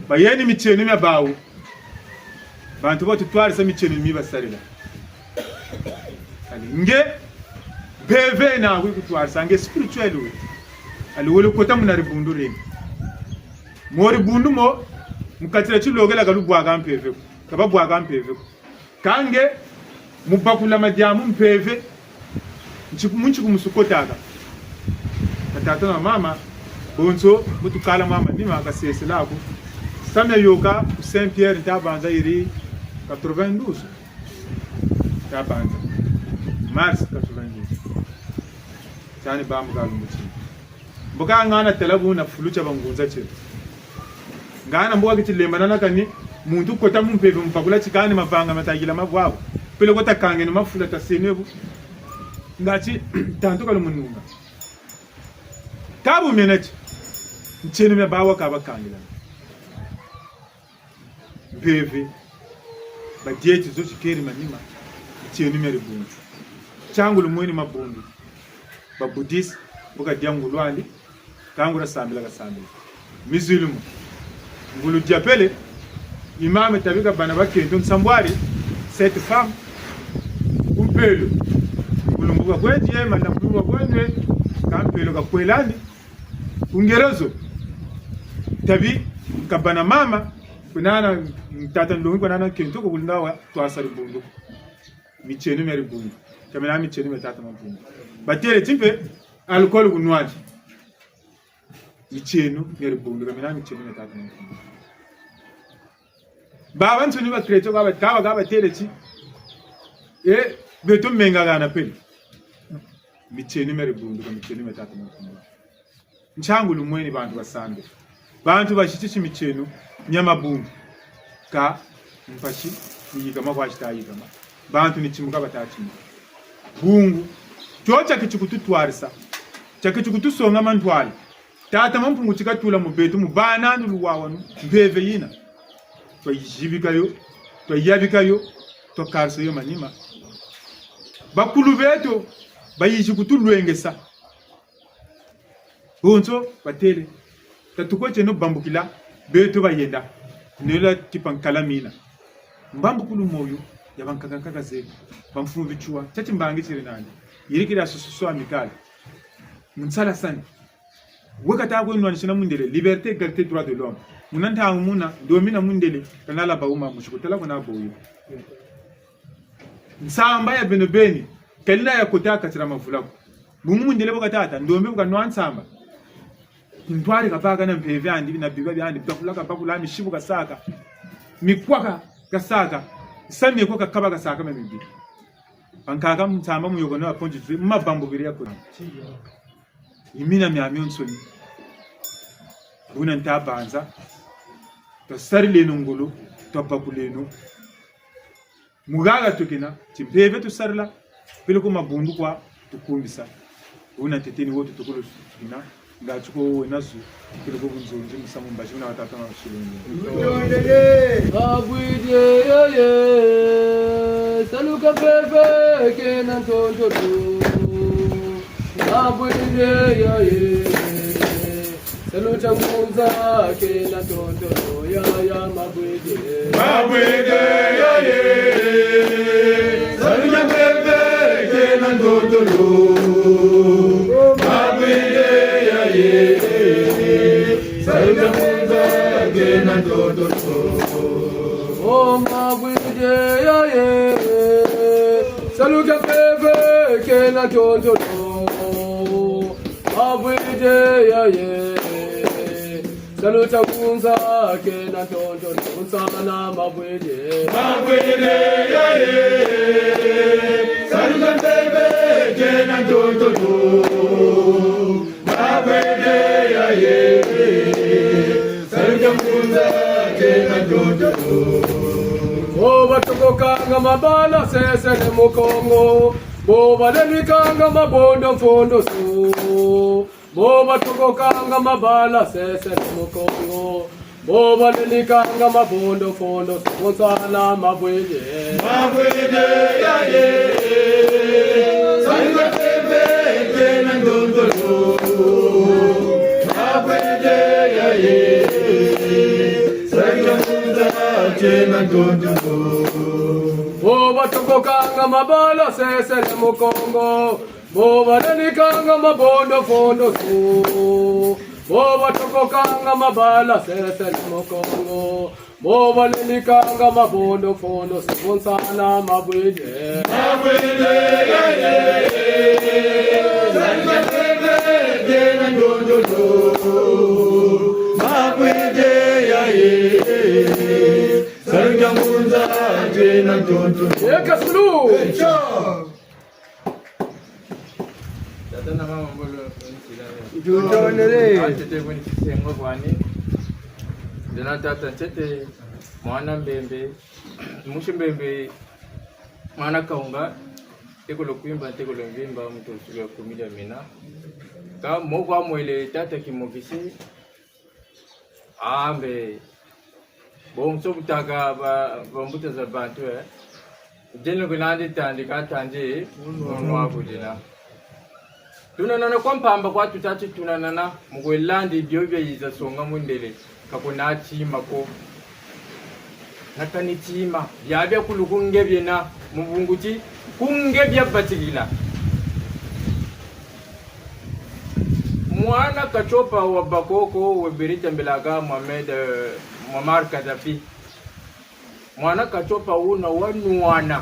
Bayeni mitieno mia bawu. Bantu batutwarisa mitieno mi basarila. Kani nge, mpeve na kwi kutwarisa, nge spirituel we. Kani wele kota muna dibundu dieni. Mu dibundu mo, mu kati dia tilokela ka lubwaka mpeve ko. Ka babwaka mpeve ko. Kâ nge, mu bakula madiambu mpeve, ntiku, mu ntiku musu kotaka. Batata na mama, bonso, mu tukala mama, ni ma kasesela ko. Samia yoka, ku Saint-Pierre, nta banza yiri quatre-vingt-douze. Nta banza. Mars quatre-vingt-douze. Tiani bambu ka lumbu ti. Mbo ka ngana tala buna fulu tia bangunza tie. Ngana mbo ka kiti lembanana kani, muntu kota mu mpeve mu bakula ti kani mavanga mata yila ma bwabu. Peleko takangeno mafula tasenwe bu. Ngati, tantu ka lumununga. Ka bu mena ti, ntienu mia bawu ka bakangila. Mpeve, badieti zo tikeri manima, mitieno mia dibundu. Ntiangu lumweni mabundu. Ba bouddhiste, bu kadia ngulu andi, ka ngulu sambila kasambila. Musulman, ngulu dia pele, imam tabi kabâ na bakento nsambwari, sept femmes, ku mpelo. Ngulu mbuka kwe die, manda mbuka kwe nwe, ka mpelo kakwelani, ku ngelezo, tabi, kabâ na mama, kunana, tata nlongi kunana nkento ko kulinda wa, twasa dibundu. Mitieno mia dibundu. Ka mina mitieno mia tata Mpungu. Batêle ti mpe, alcool kunwa ti. Mitieno mia dibundu. Ka mina mitieno mia tata Mpungu. Babansoni ba chrétien ka ba, ka ba, ka batêle ti. E, beto menga kana pele. Mitieno mia dibundu, ka mitieno mia tata Mpungu. Ntiangu lumweni bantu basambe. Bantu basitisi mitieno mia mabundu. Ka mpasi ni yikama kwa sita yikama. Bantu ni timuka bata timuka. Bungu, tio tiaketi kututwarisa. Tiaketi kutusonga mantwala. Tata Mampungu ti katula mu beto, mu bana andi luwawanu, mpeve yina. Twayizibika yo, twayabika yo, twakarisa yo manima. Bakulu beto bayizi kutulwengesa. Bonso batêle: tatukweteno bambukila, beto bayenda. Nela tipa nkala mina. Mbambukulu moyo ya bankaka nkaka zeto, bamfumu bitsua, tiati mbangi tiri nandi. Yirikila association amicale. Mu nsalasani. We kata kwe nwanisa na mundele, liberté, égalité, droit de l'homme. Muna ntangu muna, ndombi na mundele, kanala bauma, musi kutala kuna boyo. Nsamba ya beno beni, kalina ya kota kati dia mavula ko. Bungu mundele bu katâta, ndombi bu kanwa nsamba. Ntwari kabaka na mpeve andi, na biba biandi, bakula kabakula, misibu kasaka. Mikwaka kasaka. Sami ko kakaba kasaka mia mibi. Bankaka nsamba mu yoko na ponji twe, mabambu biri ya kona. Ni mina miamionsoni. Buna nta banza. Twasarileno ngolo, twabakuleno. Mu haha twekena, ti mpeve tusarila, peleko mabundu kwa tukumbisa. Buna ntete ni wo tutukulu tukina, nga tiko wena zu, peleko bunzonzi musamu mbazi, buna batata na basilongo. Mabwidi yaye, saluka mpeve kena ntontolo. Mabwidi yaye, salu tia ngunza kena ntontolo, yaya mabwidi. Mabwidi yaye, salu tia mpeve kena ntontolo. Mabwidi yaye, salu tia ngunza kena ntontolo. Oh, mabwidi yaye, salu tia mpeve kena ntontolo. Mabwidi yaye, salu tia ngunza kena ntontolo, nsana mabwidi. Mabwidi yaye, salu tia mpeve kena ntontolo. Mabwidi yaye, salu tia ngunza kena ntontolo. Bo batokokanga mabala sesele mu Kongo, bo balenikanga mabondo mfondoso. Bo batokokanga mabala sesele mu Kongo, bo balenikanga mabondo mfondoso, nsana mabwidi. Mabwidi yaye, salu tia mpeve kena ntontolo. Mabwidi yaye, salu tia ngunza kena ntontolo. Bo batokokanga mabala sesele mu Kongo, bo balenikanga mabondo mfondoso. Bo batokokanga mabala sesele mu Kongo, bo balenikanga mabondo mfondoso, nsana mabwidi. Mabwidi yaye, salu tia mpeve kena ntontolo. Mabwidi yaye, salu tia ngunza kena ntontolo. Eka sulu. Echa. Tata na mama, mbolo, nsila ne. Tutondele. Ah, ntete, boni kisengo kwani. Nzena tata, ntete, mwana Mbembe, musi Mbembe, mwana Kaunga, ntekolo Kwimba, ntekolo Mvimba, muntu nsuka ya kumi dia mina. Ka moko amwele tata Kimokisi, ambe, bonso butaka ba, bambuta za bantu, eh. Nzeno kunandi tandi ka tandi, nunu wa kudina. Tunanana kwa mpamba kwa tutati tunanana, mu kwe landi bio bia yiza songa mundele, ka kuna tima ko. Na kani tima, biabia kulu ku nge biena, mu bungu ti, ku nge bia batikila. Mwana Katiopa wa bakoko, we beri tambelaka Mohamed, eh, Muammar Kadhafi. Mwana Katiopa wuna wanwana,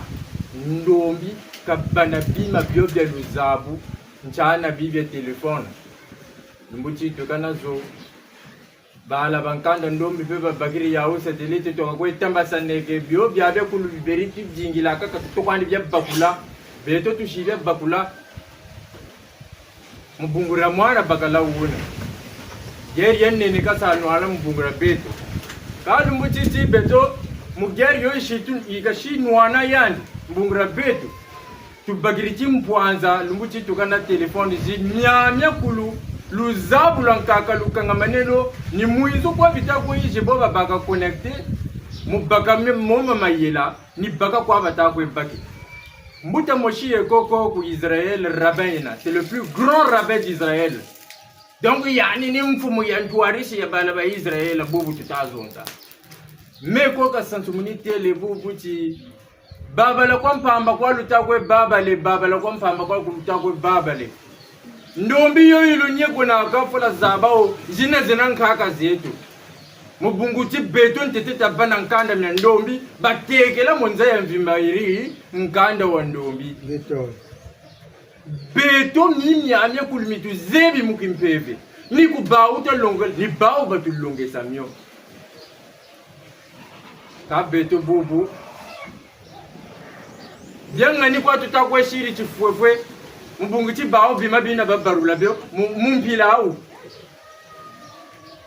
ndombi, kabâ na bima bio bia luzabu, ntiana bi bia téléphone. Lumbu ti tuka nazo. Bala ba nkanda ndombi mpe babakiri yawu satellite, tuka kwe tambasaneke bio biabia kulu biberi tudingila kaka tutokwandi bia bakula. Beto tusi bia bakula. Mu bungu dia mwana bakala wuna. Guerre ya nene kasa nwana mu bungu dia beto. Ka lumbu titi beto, mu guerre yo yisi tu, yikasi nwana yandi, mu bungu dia beto. Tubakiri timpwanza, lumbu ti tuka na téléphone zi, miamia kulu, luzabu lwa nkaka lukangamaneno, ni mwinzo kwa bita kwe yizi bo babaka connecté, Mu baka mi-, mo ma mayela, ni baka kwa bata kwe baki. Mbuta mosi ye koko ku Israël, rabbin yena, c'est le plus grand rabbin d'Israël. Donc, yandi ni mfumu ya ntwarisi ya bala ba Israël, bubu tuta zonza. Mais ko ka sansumuni têle bubu ti, babala kwa mpamba kwa luta kwe babale, babala kwa mpamba kwa luta kwe babale. Ndombi yo yi lunyeko na kafula zaba wo, zina zena nkaka zeto. Mu bungu ti beto ntete taba na nkanda mia ndombi, batekela mu nza ya mvimba yiri nkanda wa ndombi. Beto. Beto mi miamia kulu mi tuzebi mu kimpeve. Ni ku bawu talongela, ni bawu batulongesa mio. Ka beto bubu. Biangani kwa tuta kwe siri tifwefwe, mu bungu ti bawu bima bina babarula bio, mu, mu mpila awu.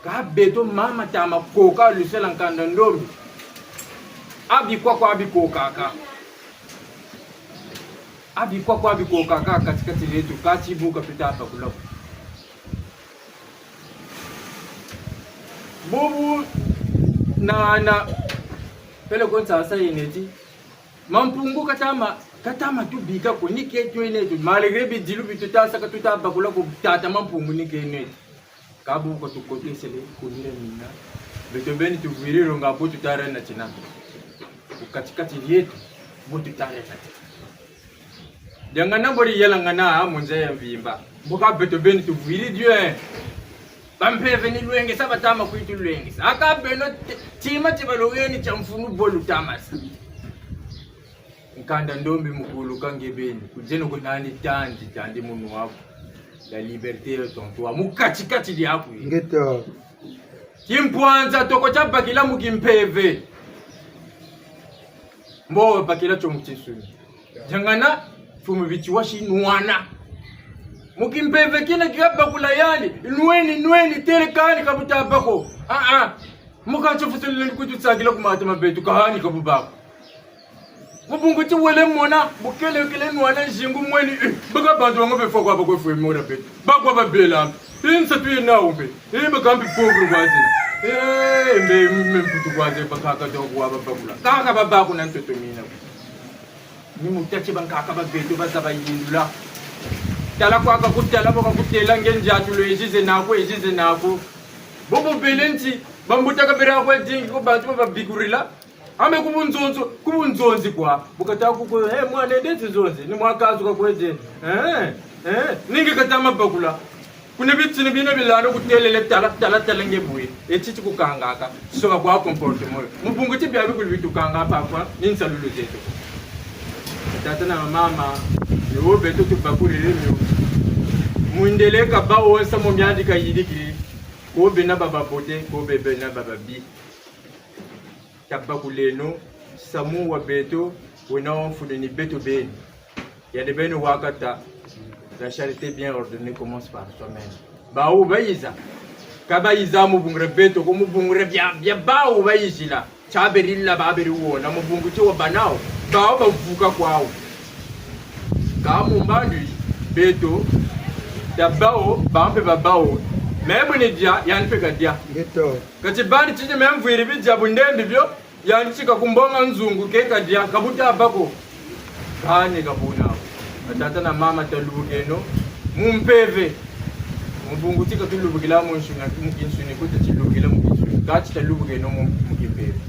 Ka beto mama tama koka lusela nkanda ndombi. A bikwa kwa bikokaka. A bikwa kwa bikokaka kati-kati dieto, ka ti bu ka tuta bakula ko. Bubu na, na, pele ko nsasa yena ti, Mampungu katama, katama tubika ko, ni ke twena neto. Malgré bidilu bi tuta saka, tuta bakula ko, tata Mampungu ni ke neto. Ka bu ka tukotesele, kunira mina. Beto beni tuvwiri longa bu tuta rena tina. Ku kati-kati dieto, bu tuta rena tina. Diangana bori yela ngana mu nza ya mvimba. Mbo ka beto beni tuvwiri dio, eh. Bampeve ni lwengesa, batama kwitu lwengesa. A ka beno ti-, tima ti balongeni tia mfunu bo lutamasa. Nkanda ndombi mukulu ka nge beni. Ku dieno ku nani tandi, tandi munu waku. La liberté est en toi. Mu kati-kati diaku. Ngeto. Kimpwanza toko tia bakila mu kimpeve. Mbo bakila tio mu tinsuni. Diangana, mfumu biti wasi nwana. Mu kimpeve kina kia bakula yandi, nweni, nweni, têle kani ka buta bâ ko. Ah, ah. Mu ka tia fusulile ni kwitu tsakila ku mata ma beto, kani ka bu bâ ko. Mu bungu ti wele mona, bu kele kele nwana nzingu mweni, eh, baka bantu wango be fwa kwa bakwe fwe mora beto. Bakwa babela. Nsatu yena wo mpe. Eh, bakambi pauvre kwa zena. Eh, mbe, mbe mputu kwa zena, bakaka donc wa babakula. Kaka babâ ko na ntoto mina. Ni mu tâ ti bankaka ba beto baza bayindula. Tala kwa ka kutala, bo ka kutêla nge ndiatulu ezize naku, ezize naku. Bo bubele nti, bambuta ka bera kwa dingi ko bantu ba babikurila. Ame ku bunzonzi, ku bunzonzi kwa. Bu kata ku ko, eh, mwana nde ti nzonzi, ni mwa kazu ka kwete. Eh, eh, ni nge katama bakula. Kuna bitini bina bilanda kutêlele tala, tala, tala nge bwe. E titi kukangaka. Soba kwa comportement. Mu bungu ti bia bikulu bitukanga papa, ni nsalulu zeto. Tata na mama, ni wo beto tubakuriri mio. Mundele ka bâ wo nsamu miandi kayirikiri. Ko bena ba babote, ko be bena ba babi. Tabakuleno, samu wa beto, wena wa mfunu ni beto beni. Yandi beni wakata, la charité bien ordonnée commence par soi-même. Bawu bayiza, ka bayiza mu bungu dia beto, ko mu bungu dia bia, bia bawu bayizila. Tia beri la ba beri wona, mu bungu ti wa bâ nawu, bawu bavuka kwawu. Ka mu mbandu yi, beto, tabâ wo, bampe babâ wo, me bu ni dia, yandi mpe kadia. Ngeto. Kati bandi titi me mvwiri bidia bu ndembi bio, yandi ti kakumbonga nzungu ke kadia, ka buta bâ ko. Kani ka buna ko. Batata na mama talubukeno, mu mpeve. Mu bungu ti katulubukila mu nsuni, mu kinsuni, ko tati lubukila mu kinsuni. Kati talubukeno mu, mu kimpeve.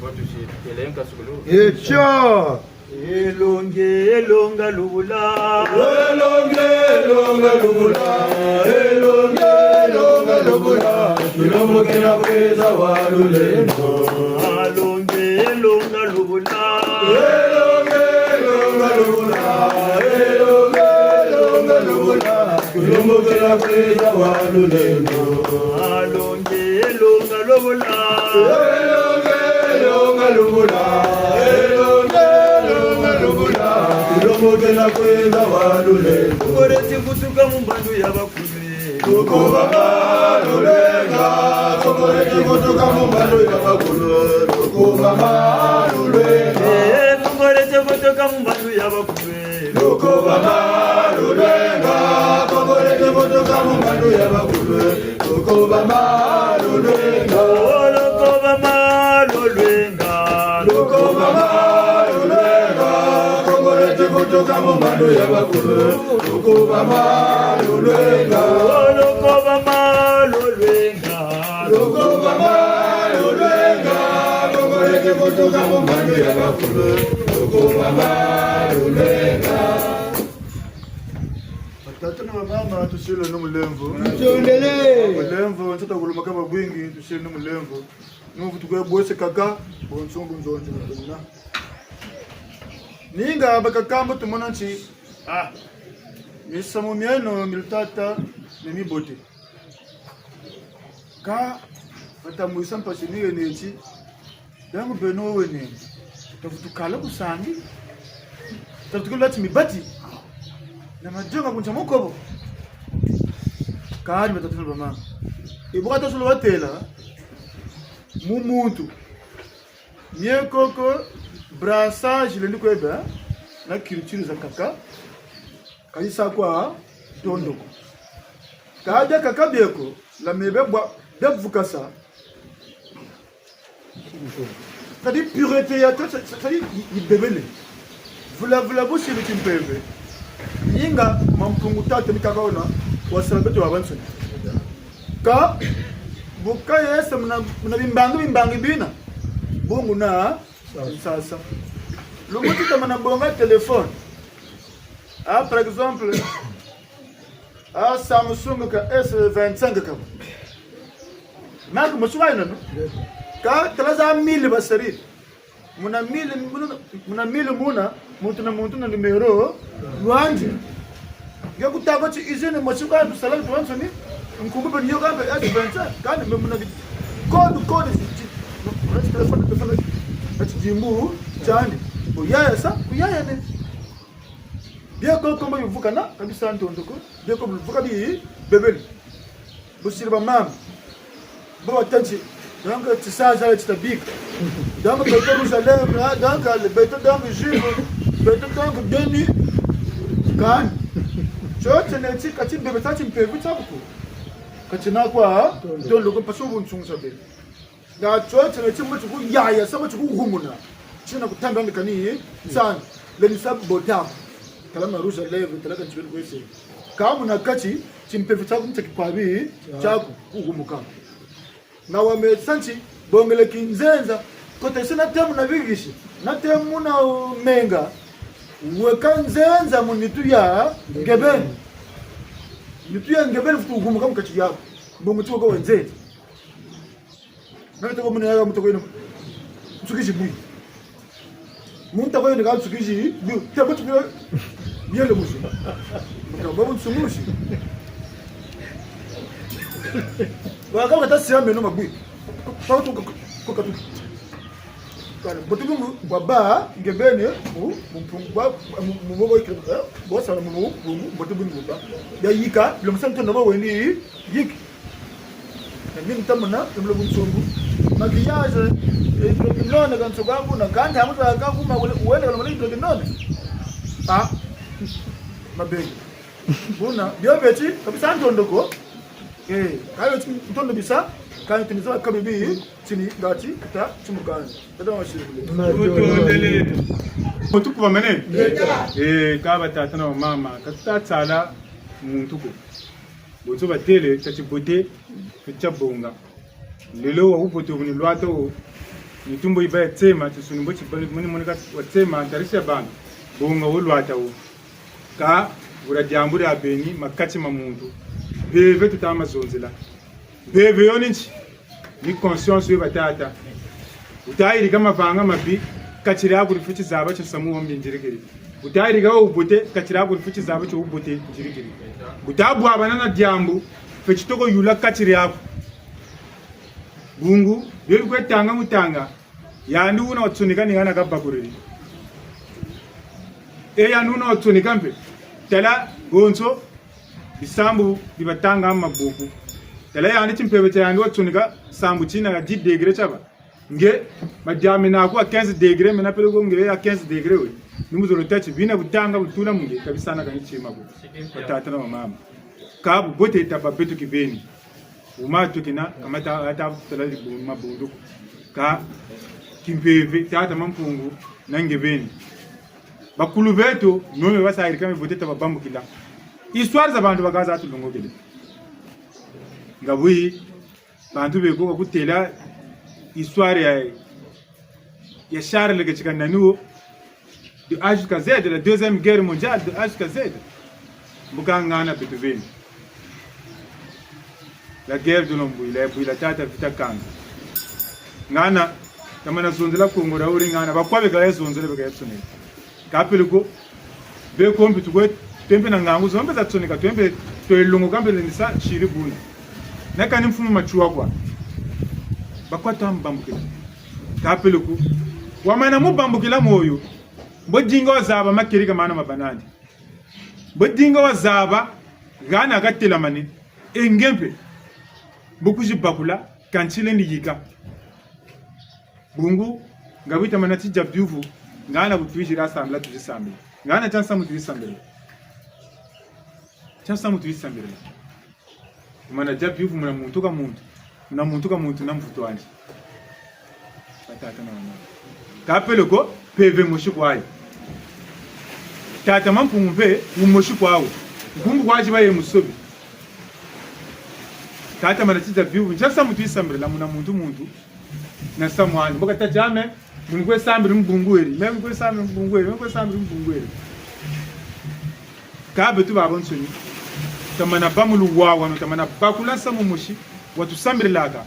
Bo tusi, têle nkasukulu. Etia! Elongi, elonga lubula. Elongi, elonga lubula. Elongi, elonga lubula. Tulombo kena kwiza wa lulendo. Elongi, elonga lubula. Elongi, elonga lubula. Elongi, elonga lubula. Tulombo kena kwiza wa lulendo. Elongi, elonga lubula. Elongi, elonga lubula. Elongi, elonga lubula. Tulombo kena kwiza wa lulendo. Tukoreti kutuka mu mbandu ya bakulu. Tukubama lulendo. Tukoreti kutuka mu mbandu ya bakulu. Tukubama lulendo. Eh, tukoreti kutuka mu mbandu ya bakulu. Lukobama lulwenga, kobole kibutuka mu mbandu ya bakulu. Lukobama lulwenga. Oh, lukobama lulwenga. Ka mu mbandu ya bakulu, lukuba ma lulwenga. Lukuba ma lulwenga. Lukuba ma lulwenga. Bongo leke kutuka mu mbandu ya bakulu, lukuba ma lulwenga. Batata na bamama, tusileno mulemvo. Ntondele. Mulemvo, nsata kulumaka babingi, tusileno mulemvo. Ni mu vutu kwe bwese kaka, bonso bu nzonzi na tumina. Ninga bakaka mbo tumona nti, ah, misamu mieno mi lutata ni mibote. Kâ, bata mwisa mpasi ni yena ti, dangu beno wene, tavutu kala ku sangi, tavutu kala ti mibati, na madionga ku ntia mukobo. Kani batata na bamama. E bu kata zolo batêla, mu muntu. Mie koko, brassage lendi kwe bâ, na culture za kaka, ka yisa kwa ntondo ko. Kâ bia kaka bieko, la mebe bwa, bia vukasa. C'est-à-dire pureté ya, c'est-à-dire yi, yibebele. Vula vula bu siri timpeve. Ninga Mampungu tata ni kaka wuna, wasala beto babansoni. Kâ, bu kayese muna, muna bimbangi, bimbangi bina. Bungu na, nsasa. Lumbu ti tamana bonga téléphone. Ah, par exemple, ah, Samsung ka S vingt-cinq ka. Marque mosi wa yena, non? Kâ tala za mille basari. Muna mille, muna, muna mille muna, muntu na muntu na numéro lwandi. Nge kutâ ko ti usine mosi kwa tusala tubansoni, nkumbu beni yo kampe S vingt-cinq, kani me muna ki-, code, code, ti, ti, muna ti téléphone, téléphone, na tidimbu tiandi. Bo yaya sa, ku yaya ne. Bieko kombo bivukana, ka bisa ntondo ko, bieko bivuka bibebele. Bu siri bamama, bo batâ ti, donc, tisaza ti tabika. Donc, beto rouge à lèvres, hein, donc, le beto donc jupe, beto donc demi. Kani. Tio tiena ti, ka timbebe tia timpeve tiaku ko. Ka tiena kwa, hein? Ntondo ko mpasi bunsungu sa beno. Nga tio tiena ti mbo ti kuyaya, sa mbo ti kuhumuna. Tiena kutamba ni kani, sani, lendi sa bota ko. Tala ma rouge à lèvres, tala ka nti beni kwese. Kâ muna kati, timpeve tiaku ntia kikwabi, tiaku, kuhumuka. Na wa me sa nti, bongele kinzenza, kote se na temu na bigisi, na temu na, uh, menga, weka nzenza mu nitu ya nge beni. Nitu ya nge beni vutu humuka mu kati yaku. Bungu ti weka wa nzenza. Nani toko muna yaya mutoko yena? Nsukizi bwi. Muntu toko yena ka nsukizi bwi. Te mutu bwi. Yele musu. Maka babu nsumusi. Wa kama kata siya meno mabwi. Toko tuka, tuka, tuka. Kani, mbote bungu, bwa ba, nge beni, mu, mu, mu, bwa, mu, mu, mu, eh, bwa sa na mu, mu, mu, mbote bungu bwa ba. Ya yika, lo musantu na bwa weni, yiki. Na mini tamuna, mlo bunsungu. Maquillage, eh, hydroquinone, ka nsoga nguna, kanda hamuza kakuma, wele, wele, wele, hydroquinone. Ah, mabengi. Buna, bio beti, ka bisa ntondo ko. Eh, ka bio ti ntondo bisa, kani tuniza kabibi, tini ngati, kata, timukani. Tata wa shiri. Mutondele. Mutu kuba mene? Eh, ka batata na bamama, ka tuta tsala muntu ko. Bonso batêle, tia tibote, tia bonga. Lelo wa wubote wo ni lwata wo, nitu mbo yiba ya tsema, tinsuni mbo tiba, muni muni ka wa tsema, ntarisi ya bantu, bonga wo lwata wo. Ka, bula diambu dia beni, ma kati ma muntu. Mpeve tuta ma zonzela. Mpeve yo ni nti? Ni conscience yo batata. Wuta yirika mavanga mabi, kati diaku difweti zaba ti nsamu wa mbi nzirikiri. Wuta yirika wa wubote, kati diaku difweti zaba ti wubote nzirikiri. Wuta bwabana na diambu, fweti toko yula kati diaku. Bungu, bio bi kwe tanga mu tanga. Yandi wuna watsonika ni hana kabakuriri. E yandi wuna watsonika mpe. Tala, bonso, bisambu bi batanga mu mabuku. Tala yandi timpeve tia yandi watsonika, sambu tina ka dix degrés tiaba. Nge, madiambu mena ku a quinze degrés, mena peleko nge a quinze degrés we. Ni mu zolo tâ ti, bina butanga butula mu nge, ka bisana kani tima ko. Batata na bamama. Ka bubote taba beto kibeni. Wuma tukina, ka mata, ata tala di bu-, mabundu ko. Ka, kimpeve, tata Mampungu, na nge beni. Bakulu beto, nome basarika me bote tababambukila. Histoire za bantu bakaza tulongokele. Nga bwe, bantu beko bakutêla histoire ya, ya Charles Katika Naniwo, de A jusqu'à Z, la Deuxième Guerre mondiale, de A jusqu'à Z. Mbuka ngana beto beni. La guerre de Lombuila, ya bwila tata Vita Kanga. Ngana, tamana zonzela Kongo dia wuri ngana, bakwa beka ya zonzela beka ya tsoneka. Ka peleko, beko mpe tukwe, twe mpe na ngangu zo mpe za tsoneka, twe mpe twe longoka mpe lendisa siri buna. Na kani mfumu Matsoua kwa. Bakwa ta mbambukila. Ka peleko. Wamana mu bambukila moyo. Mbo dinga wazaba makerika mana ma banandi. Mbo dinga wazaba, hana katelamane, e nge mpe. Mbo kuzibakula, kansi lendi yika. Bungu, nga bita mana tidia biuvu, ngana bu twiziri sambila, tuzisambila. Ngana tia nsamu tuzisambila. Tia nsamu tuzisambila. Mana dia biuvu muna muntu ka muntu. Muna muntu ka muntu na mvutu andi. Batata na bamama. Ka peleko, mpeve mosi kwa yi. Tata Mampungu mpe, wumosi kwa wu. Nkumbu kwa ziba ye musobi. Tata mana tidia biuvu, ntia nsamu tuyisambila muna muntu muntu. Na nsamu andi. Mbo kata ti ame, munu kwe sambila mu bungu eri. Me mu kwe sambila mu bungu eri. Me mu kwe sambila mu bungu eri. Ka beto babansoni, tamana bâ mu luwawanu, tamana bakula nsamu mosi, watusambililaka.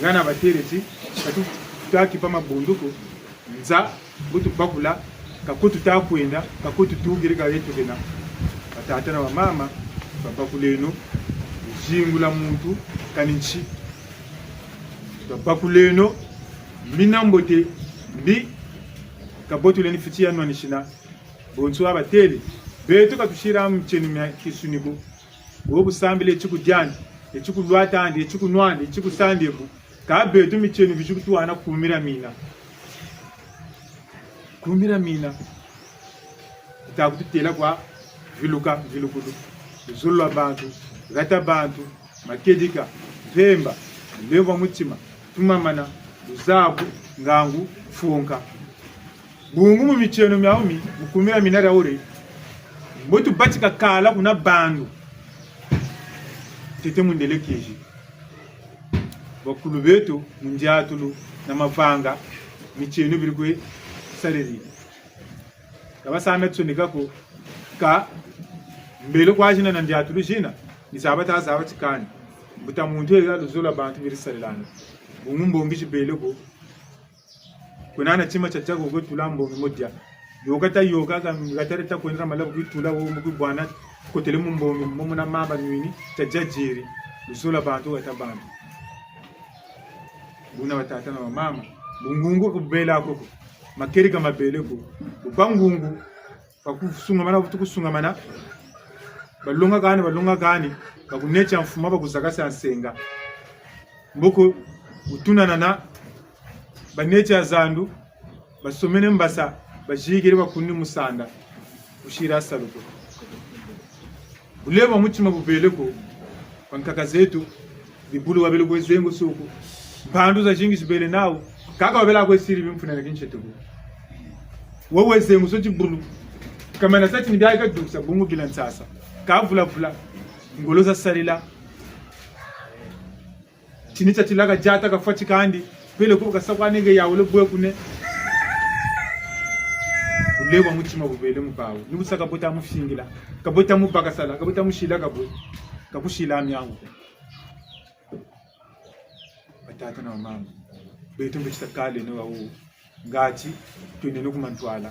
Ngana batêle ti, ka tu, tutakipa mabundu ko, nza, bu tubakula, ka ko tuta kwenda, ka ko tutukiri ka yetu kena. Batata na bamama, babakuleno, zingula muntu, kani nsi. Babakuleno, mina mbote, mbi, ka bo tuleni fiti ya nwanisina, bonso wa batêle, beto ka tusira mitieno mia tinsuni ko. Wo bu sambila e tiku diandi, e tiku lwatandi, e tiku nwandi, e tiku sandi bu. Ka beto mitieno bizi kutuhana kumira mina. Kumira mina. Bita kututêla kwa viluka, vilukulu. Luzolo lwa bantu, hata bantu, makedika, mpemba, mulemvo wa mutima, tumamana, luzabu, ngangu, fonka. Bungu mu mitieno miawu mi, mu kumira mina dia wuri, mbo tubatika kala kuna bandu. Ntete mundele kizi. Bakulu beto, mu ndiatulu, na mavanga, mitieno biri kwe sariri. Ka basa na tsoneka ko, ka mbele kwa zina na ndiatulu zina, ni zaba ta zaba ti kani. Mbuta muntu eka luzolo lwa bantu biri sarilana. Bungu mbongi zibele ko, kwena na tima tia tia ko kwe tula mbongi mo dia. Yoka ta yoka, ka, ka ta leta kwenda malabu kwe tula wo mu kwe bwana, kotele mu mbongi, mo muna mamba nwini, tia dia dieri, luzolo lwa bantu hata bantu. Buna batata na bamama, bungungu ka bubela ko ko, makedika mabele ko, bu bangungu, bakusungamana, bu tukusungamana. Balonga kani, balonga kani, bakuneti a mfuma, bakuzakasa a nsenga. Mboko, utunanana, baneti a zandu, basomene mbasa, bazikiri bakundi musanda, kusira salu ko. Bulemvo bwa mutima bubele ko, kwa nkaka zeto, bibulu babele kwe zengo soko. Mpandu zazingi zibele nawu, kaka babele kwe siri bimfuna na kinseto ko. Wo we zengo so tibulu. Kamana sa ti ni bia kadukisa bungu bila nsasa. Ka vula vula. Ngolo za sarila. Tini tia tilaka diata kafwa ti kandi. Peleko kasa kwa nege ya wole bwe kune. Bulemvo bwa mutima bubele mu bawu. Ni bu sa kabota mufingila. Kabota mubakasala. Kabota musila kabwe. Kakusila miangu. Batata na bamama, beto mpe titakaleno wawu, ngati twendeno ku mantwala.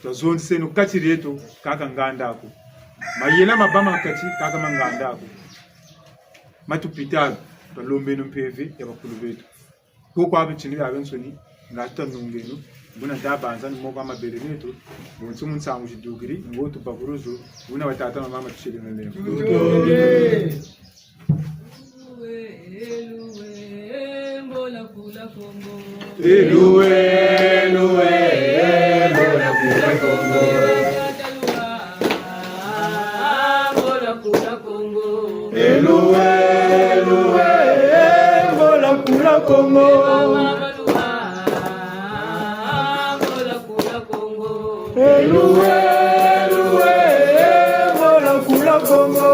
Twazonziseno kati dieto, kaka nganda ko. Mayela mabâ ma kati, kaka ma nganda ko. Ma tupitalu, twalombeno mpeve ya bakulu beto. Ko kwa bitini biabiansoni, ngati twanungeno, buna nta banza ni moko a mabele meto, bonso mu nsangu zidukiri, ngo tubakuluzo, buna batata na bamama tuselenene. Eluwe, eluwe, mbola kula Kongo. Eluwe, eluwe, mbola kula Kongo. Eluwe, eluwe, mbola kuna Kongo.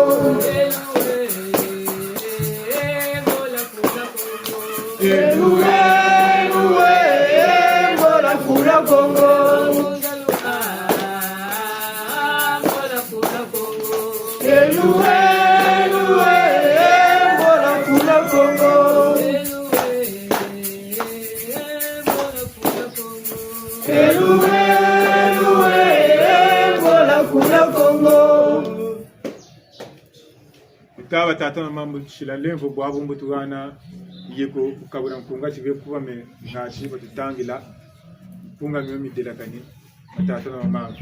Eluwe, eluwe, mbola kuna Kongo. Eluwe, eluwe, mbola kuna Kongo. Eluwe, eluwe, mbola kuna Kongo. Ita batata na bamama, bu tusila lemvo bwabu mbo tuhana yeko ku kabula nkunga ti ve kuba me ngati batutangila nkunga mio midelakane, batata na bamama.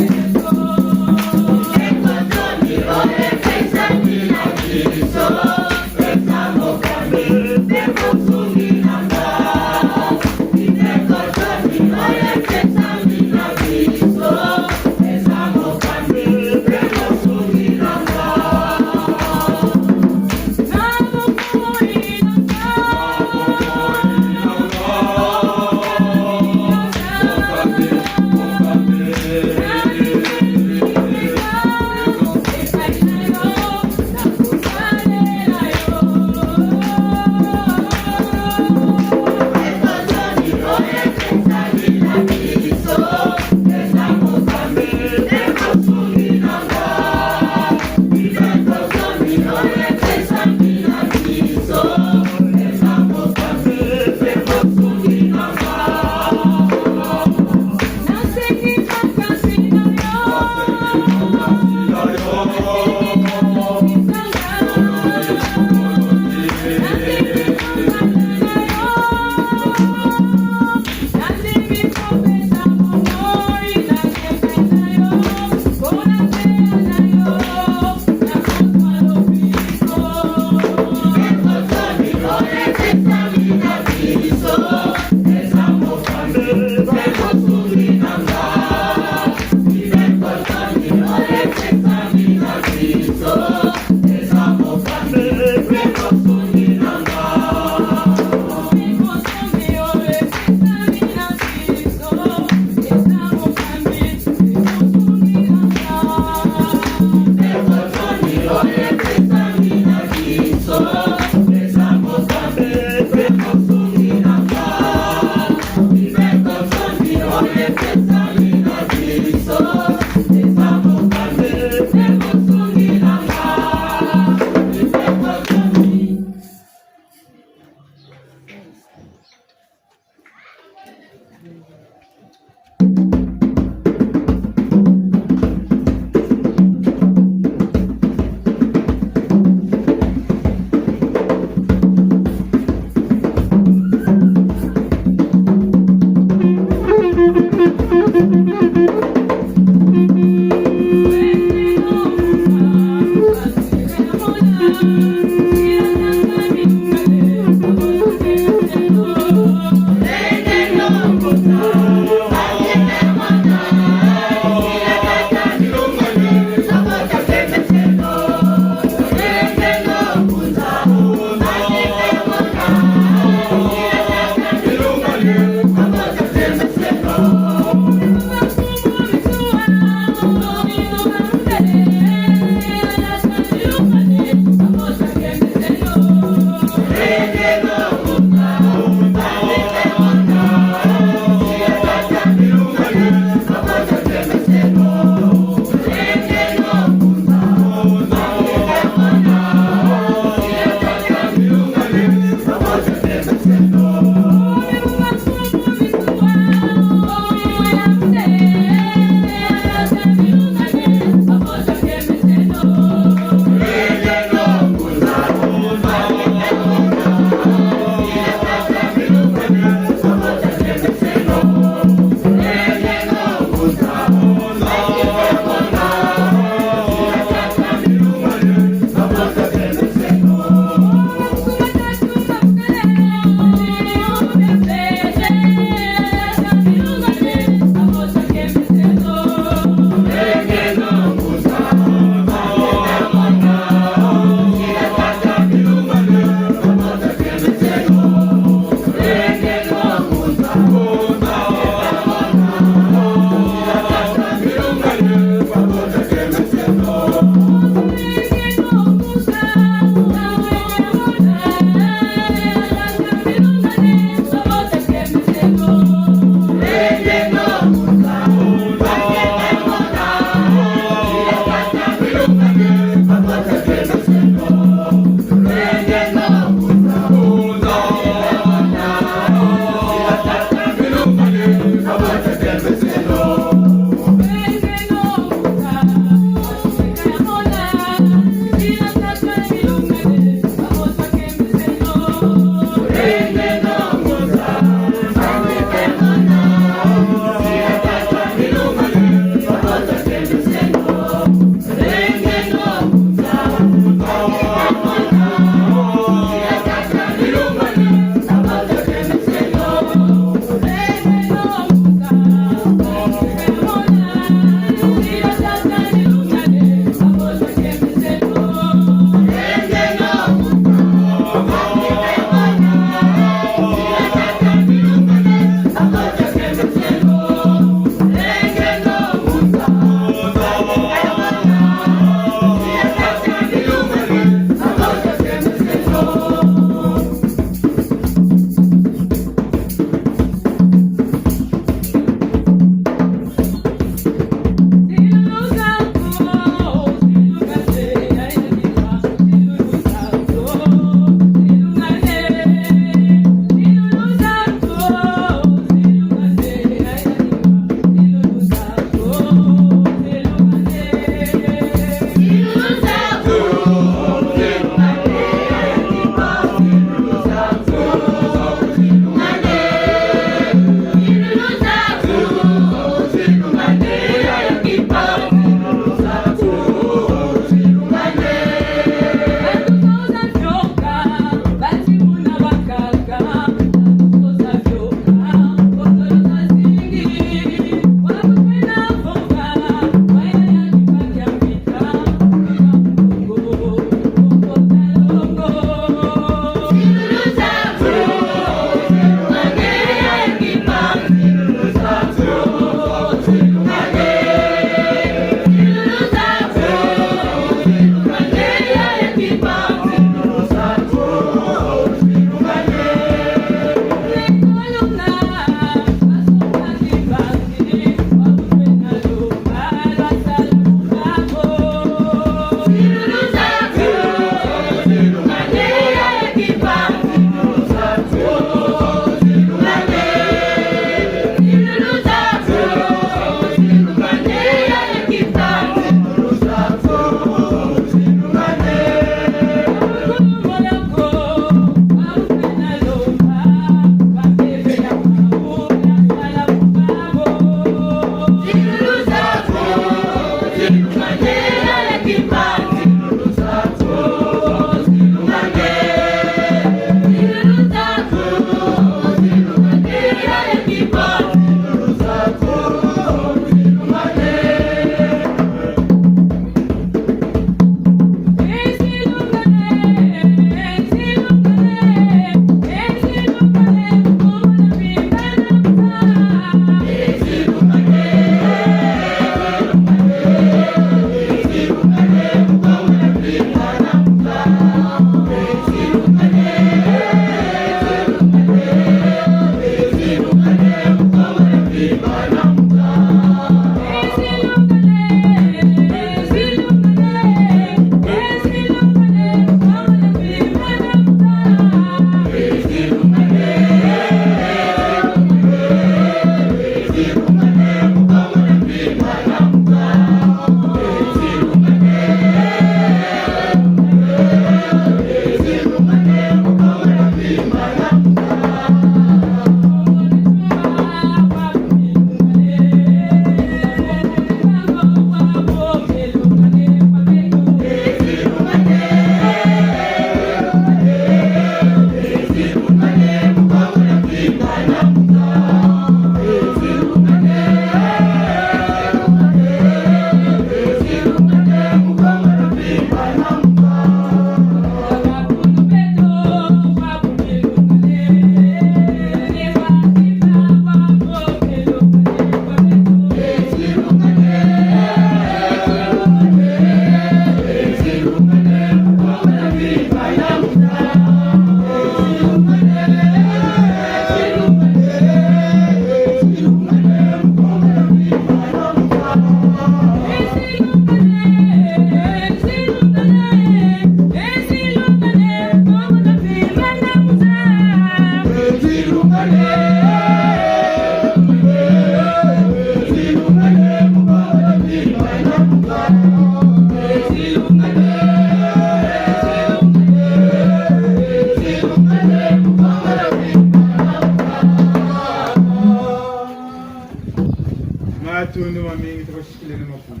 Matondo mamingi, tubasikileno mafumu.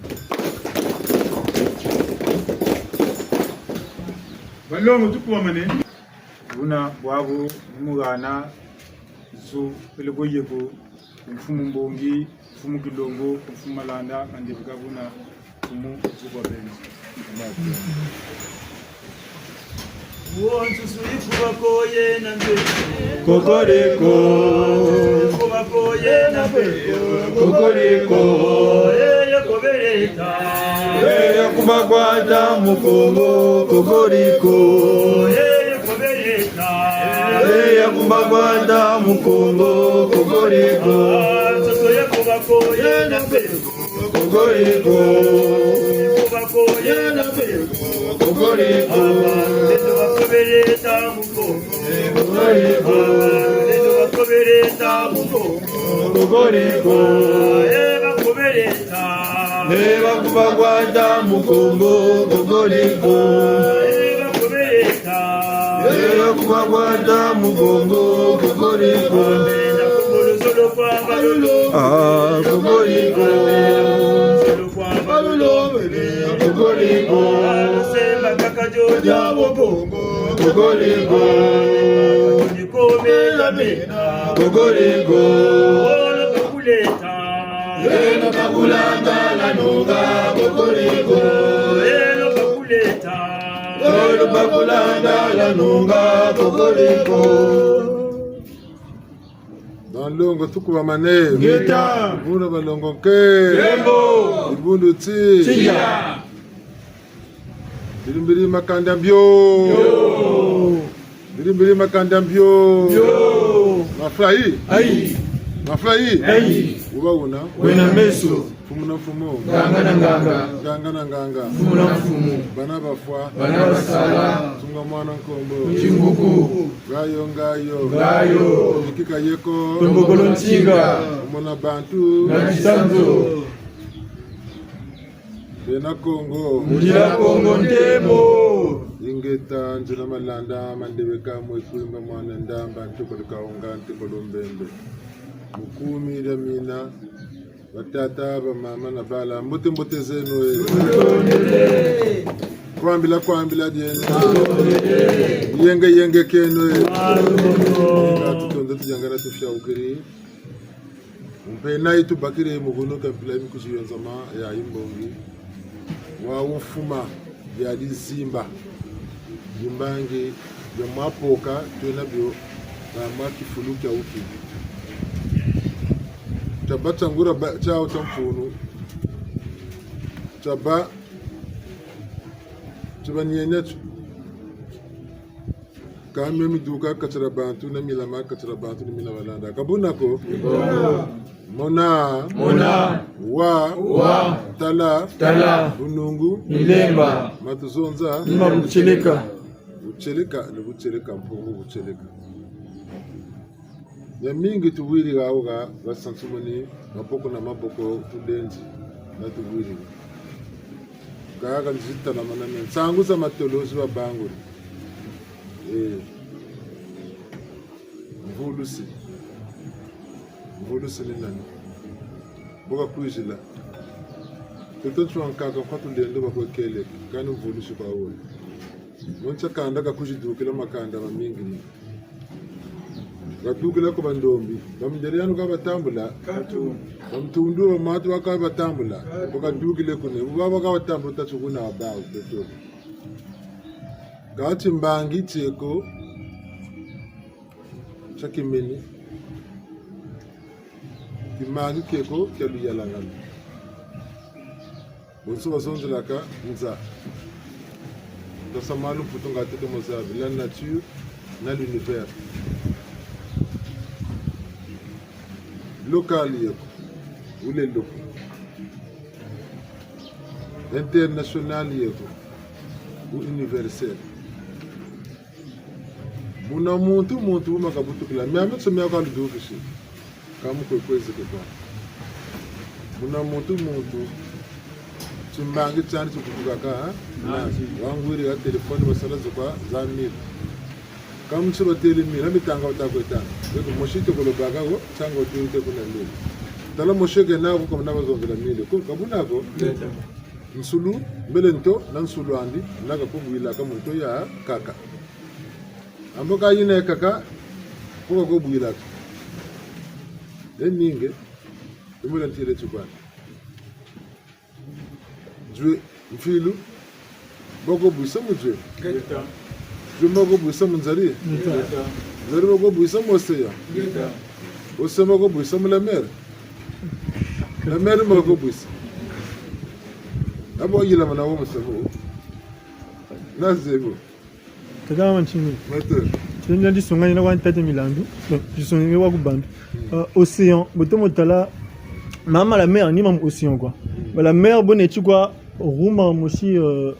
Balongo, tukubamane. Buna bwabu ni mu hana zu peleko yeko, mfumu Mbongi, mfumu Kilongo, mfumu Malanda, mandebeka buna mfumu zu kwa beno. Wo nsusu yikuba koye na mpe. Kokoriko. Yikuba koye na mpe. Kokoriko. Ye yakobeleta. Ye yakuba kwata mukongo. Kokoriko. Ye yakobeleta. Ye yakuba kwata mukongo. Kokoriko. Nsusu yikuba koye na mpe. Kokoriko. Yikuba koye na mpe. Kokoriko. Lendo bakobeleta mukongo. Kokoriko. Lendo bakobeleta mukongo. Kokoriko. Eh, bakobeleta. Eh, bakuba kwata mukongo. Kokoriko. Eh, bakobeleta. Eh, bakuba kwata mukongo. Kokoriko. Ah, kokoriko. Kokoriko. Kokoriko. Kokoriko. Eno bakulanda la nunga, kokoriko. Eno bakulanda la nunga, kokoriko. Banlongo, tukubamane. Ngeta. Buna balongo nke. Yembo. Ibundu ti. Tiya. Mbiri mbiri makanda mbio. Yo. Mbiri mbiri makanda mbio. Yo. Mafula yi. Ayi. Mafula yi. Ayi. Wuba wuna. Wena meso. Mfumu na mfumu. Nganga na nganga. Nganga na nganga. Mfumu na mfumu. Bana bafwa. Bana basala. Tunga mwana nkombo. Timbuku. Ngayo, ngayo. Ngayo. Yikika yeko. Tombokolo ntinga. Mona bantu. Na tisanzo. Bena Kongo. Mundila Kongo ntemo. Ingeta, nzila malanda, mandebeka, mwe kwimba, mwana ndamba, ntukulu kaunga, ntukulu mbembe. Mukumi dia mina, batata, bamama na bala, mbote mbote zeno e. Kwambila kwambila dieno. Yenge yenge kieno e. Nga tutonda tujangala tufiaukiri. Mpe na yi tubakiri mu hunu ka mpila yi mikuzi yo nzama ya yi mbongi. Wa wufuma bia dizimba. Bimbangi bia mwa poka twena bio na mwa kifulu kia wuki. Tabata ngura ba, tiawu tia mfunu. Taba, taba nienetsu. Ka mio miduka kati dia bantu, na milama kati dia bantu, ni mina balanda. Ka buna ko? Mona. Mona. Wa. Wa. Tala. Tala. Bunungu. Milemba. Matuzonza. Ni ma butieleka. Butieleka, ni butieleka, Mpungu butieleka. Miamingi tuwiri hawu ha, basansumuni, maboko na maboko, tulendi, na tuwiri. Kaka nzita na maname, nsangu za matolo zi babanguri. Eh. Mvulusi. Mvulusi ni nani? Mbo kakwizila. Toto ntsu wa nkaka kwa tulendo bakwe kele, kani mvulusi kwa wole. Mu ntsia kanda kakwizi dukila makanda mamingi ni. Kadukila ku bandombi, bamindele yanu ka batambula. Katu. Bamutundu, bamatu baka batambula. Katu. Bakadukile kune, bu baba ka batambula tatu kuna bawu, beto. Kati mbangi tieko, tia kimeni. Kimbangi kieko, kia luyalangana. Bonso bazonzelaka nza. Tasa malu mputu nga tete mo zabi, la nature na l'univers. Local yeko, ou le local. International yeko, ou universel. Muna muntu, muntu bu makabutukila. Miamiansoni miaku aludukisi. Ka mu kwe kwezi ke kwa. Muna muntu, muntu. Timbangi tiandi tibutukaka, ha? Nandi. Wangwiri ha telefoni basala zo kwa za mille. Ka mu nsi batêle mille, ha mitanga bata kwe tanga. Beto mosi toko lobaka wo, tanga wo tinte kuna mille. Tala mosi kena ko, ka muna bazonzela mille. Ko, ka buna ko. Ngeta. Nsulu, mbele nto, na nsulu andi, na kakubwilaka mu nto yakaka. Ambo ka yina yakaka, ko kakubwilaka. E ninge, imula ntile tibwana. Zwe, mfilu, bako bwisa mu zwe. Ngeta. Zwe bako bwisa mu nzari. Ngeta. Nzari bako bwisa mu océan. Ngeta. Océan bako bwisa mu la mer. La mer bako bwisa. Abo yila mana wo musamu. Na zebo. Tata wa ntini. Maître. Tini na disonga ni na kwa ntete milandu. Donc, disonga wa ku bantu. Euh, océan, bu tomo tala, mama la mer, ni mama océan, quoi. Ba la mer, bon, neti kwa, ruma mosi, euh,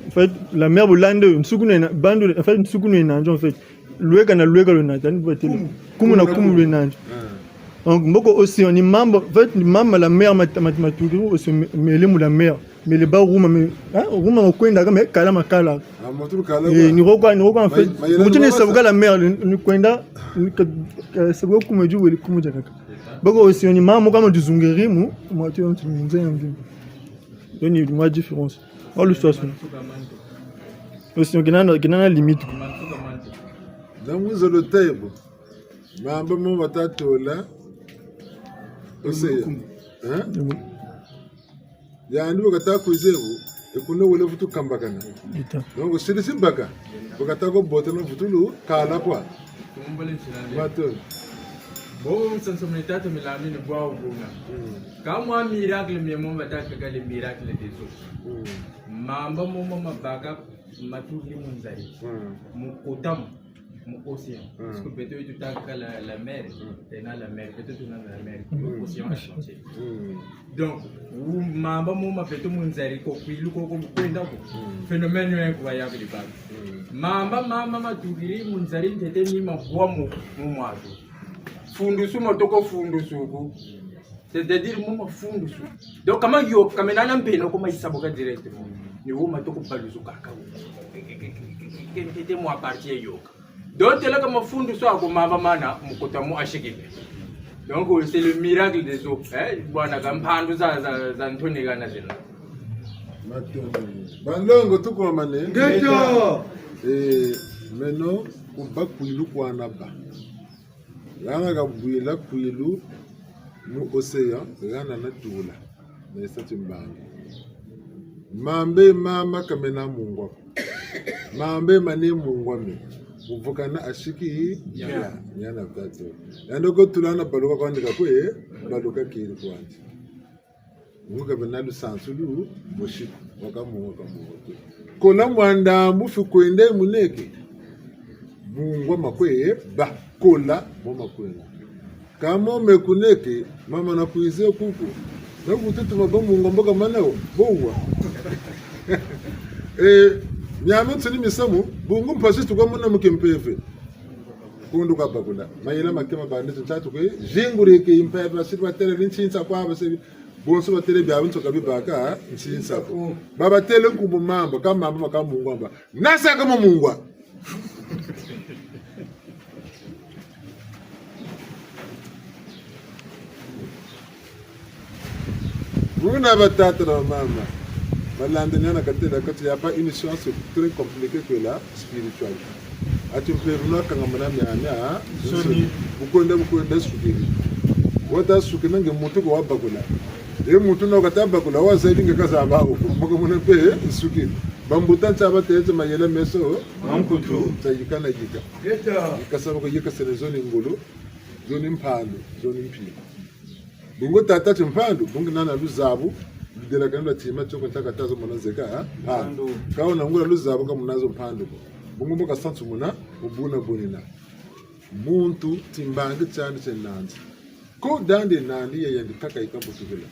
en fait, la mer, bu landa, nsuku na, bandu, en fait, nsuku na nandi, en fait. Lweka na lweka lwe nandi, ni batêle. Kumu na kumu lwe nandi. Ah. Donc, mboko océan, ni mama, en fait, ni mama la mer, mat-, mat-, matukiri, océan, me-, mele mu la mer. Mele ba ruma, me, hein, ruma makwendaka, me kala makala. Ah, matukiri kala. Eh, kwa. Ni ko kwa, ni ko kwa, en fait. Ma-, mayela mutu ni na sabuka la mer, ni, ni kwenda, ni ka, ka, sabuka kuma ju wele kuma jakaka. Bako océan ni mama kama dizungeri mu, mu tu, mu nze ya mvimba. Donc, ni mwa différence. Wa luswasu. Océan kena na, kena na limite. Ndangu zolo tebo. Mamba mo batatola. Océan. Hein? Yandi bu kata kwiza bu, e kuna wele vutu kambakana. Ita. Donc, siri si baka, bu kata ko botela vutu lu kala kwa. Tumbole nsilale. Mato. Bo nsanso mene tata milambi ni bwa wubuna. Mm. Ka mwa miracle mie mo batâka ka les miracles des autres. Mm. Mamba mo ma mabaka matukiri mu nzari. Mm. Mu kota mu. Mu océan. Mm. Parce que beto tutâka la, la mer, mm, tena la mer, beto tuna la mer, mm, océan Atlantique. Mm. Donc, wu mamba mo ma beto mu nzari ko kwilu ko ko kwenda ko. Mm. Phénomène incroyable baba. Mm. Mamba, mamba matukiri mu nzari ntete ni mabwa mu, mu mwatu. Fundusu mo toko fundusu ku. C'est-à-dire, mo mafundusu. Donc, kama yo, kama nana mpeno ko ma yisabuka directement. Ni wo ma toko baluzuka ka. Ntete mwa partie yo. Donc, tela kama fundusu ako mamba mana mu kota mu ashikile. Donc, c'est le miracle des eaux. Eh, bwana ka mpandu za, za, za ntoni kana zina. Matondo. Banlongo tukomane. Ngeta. Eh, meno kuba kwilu kwa naba. Hana kabwila kwilu mu océan, hana natula, mesa timbangi. Mambe mama kamena mungwa. Mambe mane mungwa me. Kuvukana ashiki, ya, ya na tato. Yandi ko tula na baluka kwandi kakwe, baluka kiri kwandi. Ngu ka bena lusansu lu, mosi, waka mu, waka mu, waka. Kola mwa ndambu fi kwenda muneke. Mungwa makwe, ba, kola, mo makwenda. Ka mo me kuneke, mama na kwiza kuku. Na kututuma ba mungwa mbo kamana wo, bo wa. Eh, miamiansoni misamu, bungu mpasi tuka mona mu kimpeve. Kundu ka bakula. Mayela make ma bandi tintatu kwe, zinguri ki mpeve, siri batêle ni nsinsa kwa ba siri. Bonso batêle biabionso ka bibaka nsinsa ko. Ba batêle nkumbu mamba, ka mamba maka mungwa mba. Nasa ka mo mungwa. Buna batata na bamama, balanda niana katêla kati y a pas une science très compliquée que la spiritualité. Ati mpeve na kangamana miamiansoni. Bukwenda, bukwenda sukiri. Wata sukina nge muntu ko wabakula. E muntu na kata bakula, wazebi nge kazaba ko. Mboko muna mpe, eh, sukiri. Bambuta ntia batêle mayela meso. Mankutu. Ntia yika na yika. Ngeta. Yika saba ko yika sene zo ni ngolo, zo ni mpandu, zo ni mpila. Bungu tata timpandu, bungu nana luzabu, ludelakana lwa tima tioko ntaka tazo mona nzeka, ha? Mpandu. Mpandu. Ka wuna ngula luzabu ka munazo mpandu ko. Bungu mbo kasantu muna, mu buna bunina. Muntu timbangi tiandi tie nandi. Ko dandi nandi ya yandi kaka yika butukila.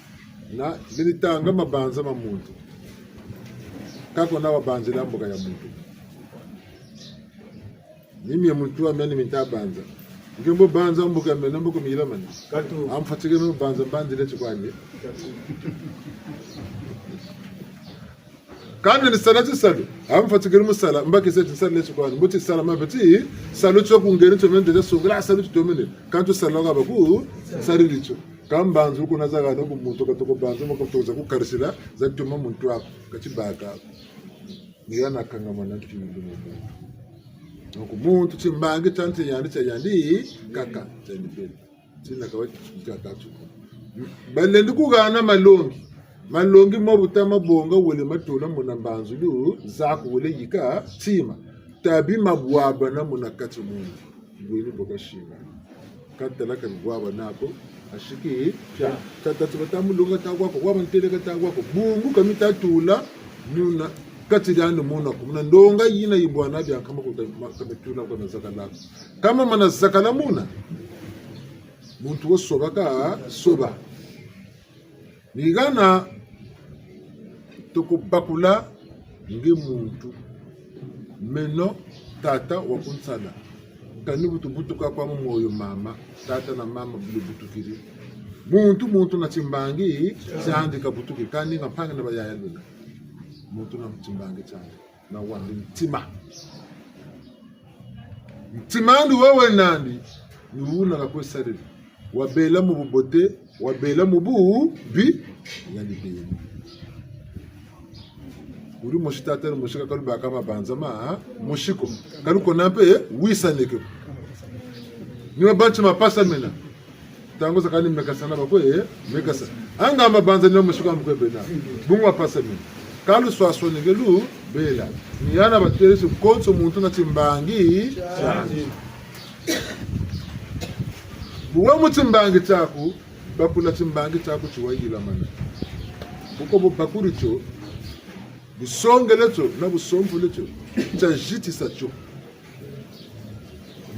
Na, bini tanga mabanza ma muntu. Kako na wabanzila mbuka ya muntu. Ni mie muntu wa mene mi nta banza. Nge mbo banza mbuka mene mbuka mila mane. Katu. Amfatikiri mu banza mbanzile ti kwani. Katu. Kani ni sala tisalu. Amfatikiri mu sala, mbakise tisalu ti kwani. Mbo tisalu mabeti, salu tio ku ngeni tio mene tio songela salu tio mene. Kantu salu ka baku, salu tio. Ka mbanzu kuna zakaka no ku muntu katoko banza, mbo katoko za ku karisila, za tuma muntu waku, kati baka. Ni hana kangama na ntu yindi mu muntu. Donc, muntu timbangi tia nti yandi, tia yandi, kaka, tia yandi beni. Tina kawa tia tatu. Balendi ku hana malongi. Malongi ma buta ma bonga wele ma tula muna mbanzulu, zaku wele yika, tima. Tabi ma bwabana muna kati muntu. Bweni bo ka singa. Ka tala ka ni bwabana ko, asiki, pia. Ka tatu bata mulonga ta wako, waba ntele ka ta wako. Bungu ka mi ta tula, muna, kati diandi muna ko. Muna ndonga yina yi bwana bia nkama ko, ka mi tula ko na zakala ko. Ka ma mana zakala muna. Muntu wo soba ka, soba. Ni hana toko bakula nge muntu. Meno tata wa ku nsala. Kani bu tubutuka kwa mu moyo mama. Tata na mama bu lubutukiri. Muntu, muntu na timbangi tiandi kabutukiri. Kani nga mpangi na bayaya luna. Muntu na timbangi tiandi. Na wandi ntima. Ntima andi wewe nandi, ni wuna kakwe sarila. Wabela mu bubote, wabela mu bubi, yandi beni. Wuri mosi tata, wuri mosi kaka lubaka mabanza ma, mosi ko. Ka lukona mpe, wisaneke. Ni mabanza ma pasa mena. Ntangu zakaka ni mekasana bakwe, eh, mekasa. Anga mabanza ni wa mosi kwa mukwe bena. Bungu wa pasa mena. Ka luswaswani nge lubela. Ni hana batêle ti konso muntu na timbangi tiandi. Bu we mu timbangi tiaku, bakula timbangi tiaku ti wayilamana. Bu ko bu bakuri tio, bu songele tio, na bu sompole tio, tia zitisa tio.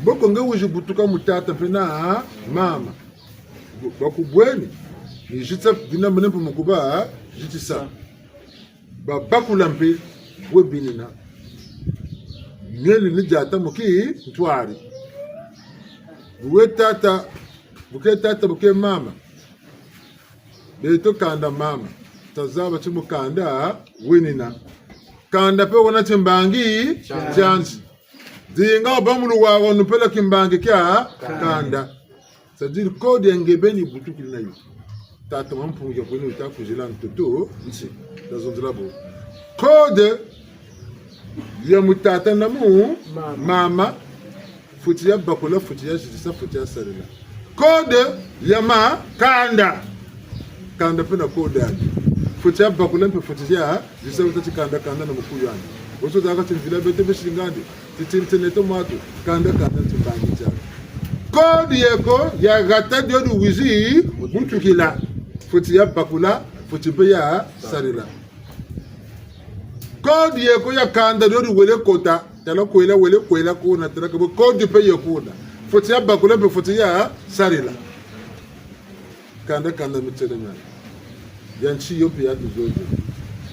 Mboko nge wizi butuka mu tata mpe na mama. Bakubweni, ni zitisa bina mene mpe mu kuba zitisa. Babakula mpe, bwe binina. Mieli ni diata mu kintwari. Bu we tata, bu ke tata, bu ke mama. Beto kanda mama. Tazaba ti mu kanda wenina. Kanda mpe wena timbangi tiandi. Dinga wabâ mu luwawanu mpela kimbangi kia kanda. C'est-à-dire, code ya nge beni butukiri na yo. Tata Mampungu ya kwenu wuta kuzila ntoto nsi. Tazonzela bo. Code ya mu tata na mu mama. Fweti ya bakula, fweti ya zitisa, fweti ya sarila. Code ya makanda. Kanda mpe na code yandi. Fweti ya bakula mpe fweti ya zitisa, wuta ti kanda, kanda na mukuyu andi. Boso zaka ti mvila beto besi ngandi. Ti ti nteneto mwatu, kanda, kanda, timbangi tiandi. Code yeko ya hata dio di wizi butukila. Fweti ya bakula, fweti mpe ya sarila. Code yeko ya kanda dio di wele kota, tala kwela, wele kwela kuna, tala kabo code mpe ye kuna. Fweti ya bakula mpe fweti ya sarila. Kanda, kanda mitieno miandi. Ya nsi yo mpe ya tuzozo.